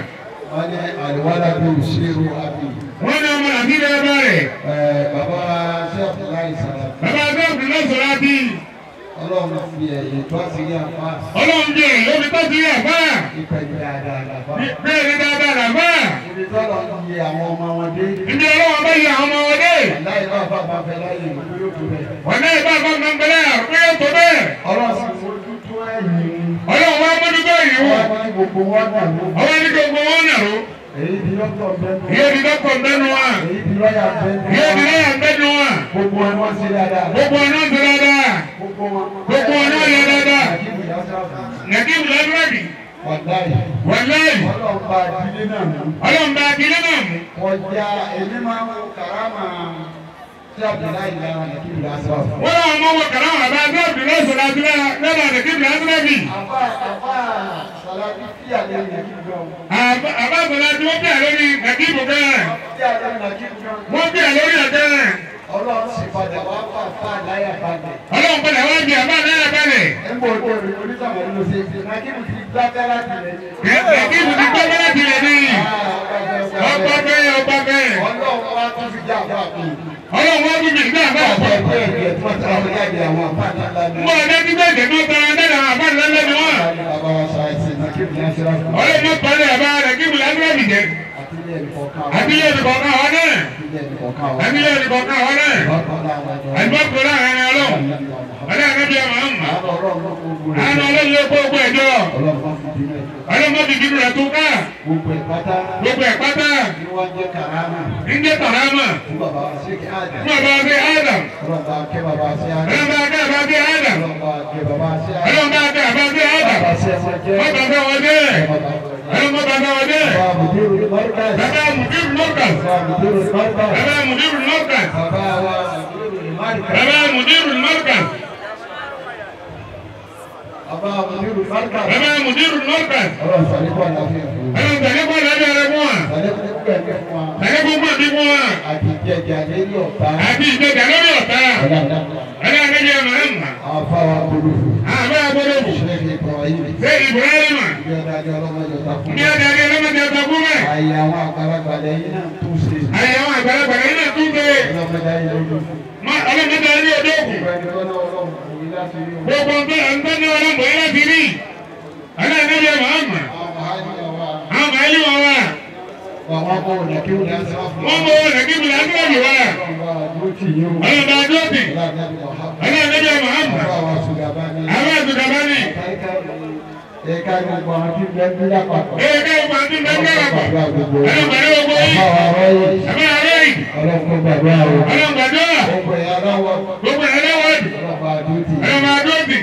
Wọ́n ní àlùwálà bí òṣèré àbí. Wọ́n ní ọmọ àti ilé ẹbọ rẹ̀. Bàbá Sẹ́ẹ̀fù láì sọ̀rọ̀. Bàbá Sẹ́ẹ̀fù láì sọ̀rọ̀ àti. Ọlọ́run fi ẹ̀yìn tó àṣírí àfa. Ọlọ́run fi ẹ̀yìn ó fi tó àṣírí àfa. Ìpẹ̀lú dáadáa làbá. Bẹ́ẹ̀ ni dáadáa làbá. Ibi tọ́lọ̀ ń yẹ àwọn ọmọ wọn dé. Ibi ọlọ́wọ́ bá yẹ àwọn ọmọ wọn dé. Wàláhì bá bá bá fẹ́ láyé ìlú yóò tó bẹ́ẹ̀. Wàláhì bá bá bá fẹ́ láyé ìlú yóò tó bẹ́ẹ̀. Ọlọ́run sì mójútó ẹ̀yìn. Ọlọ́run wá mójútó ẹ̀yìn wọn. Ọwọ́ ní gbogbo wọn nàró. Ọwọ́ ní gbogbo wọn nàró. Èyí di dọ́kítọ̀ bẹ́nu wa. Èyí di dọ́kítọ̀ bẹ́nu wa. Èyí di lọ́yà bẹ́nu wa. Èyí di lọ́yà bẹ́nu wa. Gbogbo wọn wọ́n ṣe dáadáa. Gbogbo wọn wọ́n ṣe dáadáa. Gbogbo wọn. Gbogbo wọn wọ́n ṣe dáadáa. Nàkíbù lásìràbì. Wàláyì. Wàláyì. Ọlọ́run bá ìdílé náà mú. Ọlọ́run bá ìdílé náà mú. Ọjà èmi máa ń wo kàrámà tí Abdullahi lára Nàkíbù lásìràbì. Wọ́n làwọn ọmọ wo kàrámà bá Abdullahi sọ̀rọ̀ lára Nàkíbù lásìràbì. Àbá àbá Sàlábí tí àlẹ́ Nàkíbù gan. Àbá Sàlábí wọ́n bí àlẹ́ ní Nàkíbù gan. Tí àlẹ́ Nàkíbù gan. Wọ́n bí àlẹ́ orí ọ̀gá. Ọlọ́run sì padà wá fà fà láyà balẹ̀. Ọlọ́run padà wá bí àbá láyà balẹ̀. Ẹ ń bọ̀ ọdún ọdún onísàmọ̀lú ló ṣe ṣe. Nàkíbù ti gbá gáràjì rẹ̀ ni. Nàkíbù ti gbá gáràjì rẹ̀ ni. Ọgbà bẹ́ẹ̀ ọgbà bẹ́ẹ̀. Ọlọ́run wá tún fi já àbá mi. Ọlọ́run wá tún fi já àbá mi. Ọ̀pọ̀ ẹgbẹ́ tí wọ́n tara jáde àwọn àbá ńlá ni. Mbọ̀ ọ̀dẹ́ tí bẹ́ẹ̀ jẹ́ tó tara jáde àwọn àbá ńlá ni wọ́n. Bàbá wa ṣàìsàn Nàkíbù lásìràbì. Ọlọ́run má palẹ̀ àbá Nàkíbù lásìràbì jẹ́. Àtìlẹ́ ẹnìkọ̀ọ̀kan wa Àtìlẹ́ ẹnìkọ̀ọ̀kan wa náà. Àtìlẹ́ ẹnìkọ̀ọ̀kan wa náà. Àtìlẹ́ ẹnìkọ̀ọ̀kan wa náà. Àlùbọ́kọ̀ láàrin ẹni ọlọ́run. Ọlọ́run ẹbí ọmọ ọmọ. Àánú Àánú ọlọ́run ló kó ogun ẹ̀jọ́. Ọlọ́run má fi bínú ẹ̀ tó. Ọlọ́run má fi bínú rẹ̀ tó ká. Gbogbo ẹ̀ pátá. Gbogbo ẹ̀ pátá. Ní wọ́n jẹ́ kàrámà. Ń jẹ́ kàrámà. Fún bàbá wa sí Adam. Fún bàbá wa sí Adam. Ọlọ́run bá kẹ́ bàbá sí Adam. Ọlọ́run bá kẹ́ bàbá sí Adam. Ọlọ́run bá kẹ́ bàbá sí Adam. Ọlọ́run bá kẹ́ bàbá sí Adam. Bàbá sí ẹ̀wọ̀n jẹ́. Má bàbá wọn jẹ́. Ọlọ́run má bàbá wọn jẹ́. Bàbá Mùdírù Mọ́rkàs. Bàbá Mùdírù Mọ́rkàs. Bàbá Mùdírù Mọ́rkàs. Bàbá Mùdírù Mọ́rkàs. Bàbá wa Mùdírù Mọ́rkàs. Bàbá Mùdírù Mọ́rkàs. Bàbá Mùdírù Mọ́rkàs. Bàbá Mùdírù Mọ́rkàs. Ọlọ́run sàlékún àlàáfíà fún wa. Ọlọ́run sàlékún àlàáfíà rẹ fún wa. Sàlékún ẹ̀mí fún wa. Sàlékún ẹ̀mí fún wa. Àti ìjẹjà lórí ọ̀tá. Àti ìjẹjà lórí ọ̀tá. Ọlọ́run ẹ̀jẹ̀ Muhammad. Àwọn afáwa gbólófò. Àwọn afáwa gbólófò. Sheikh Ibrahim. Sheikh Ibrahim. Bí ọ̀dájọ́ ọlọ́mọdé ọ̀tá fún mi. Bí ọ̀dájọ́ ọlọ́mọdé ọ̀tá fún mi. Àyè àwọn àgbàlagbà lẹ́yìn náà tún ṣe. Àyè àwọn àgbàlagbà lẹ́yìn náà tún ṣe. Ọlọ́mọdé ayé lójú. Ọlọ́mọdé ayé lójú. Gbogbo Gbogbo nǹkan ní ọlọ́mọ yìí láti rí. Ọlọ́mọdé Muhammad. Àwọn Àwọn màálù wọn wà. Wọ́n bọ̀ nàkíwù lásán. Wọ́n bọ̀ nàkíwù lásán wà. Ọlọ́ba Ọlọ́ba Ọlọ́ba Ọlọ́ba Muhammad. Àwọn àṣùgàbá ní. Àwọn àṣùgàbá ní. Ẹ̀ka gbogbo àwọn tí ń bẹ ní lápapọ̀. Ẹ̀ka gbogbo àwọn tí ń bẹ ní lápapọ̀. Ọlọ́ba Ọlọ́ba gbogbo yìí. Àbá àrọ́yè. Àbá àrọ́yè. Ọlọ́run kó gbàdúrà o. Ọlọ́run gbàdúrà. Gbogbo ẹ̀ aláwọ̀. Gbogbo ẹ̀ aláwọ̀. Ọlọ́ba àdúrótì. Ọlọ́ba àdúrótì.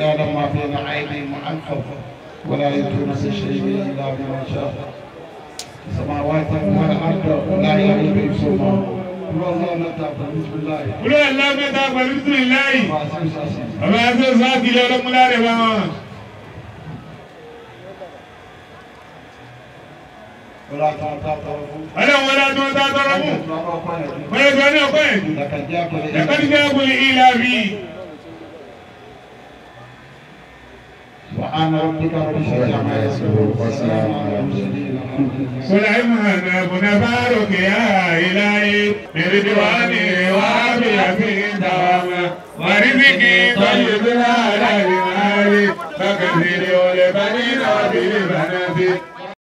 يعلم ما بين أيديهم وخلفهم ولا يأتون بشيء إلا بما شاء السماوات والأرض لا يغيب حفظهما. قل الله متى بسم الله. قل الله متى بسم الله. أما أساس إلى رملا. أنا ولا تطرفوا ولا تنقوا لقد جاءكم الإلهي. سبحان ربك رب العزة عما يصفون وسلام على المرسلين. سليمان بن بارك يا إلهي برضواني وعافية دوام ورزقي طيب على المال فكثير.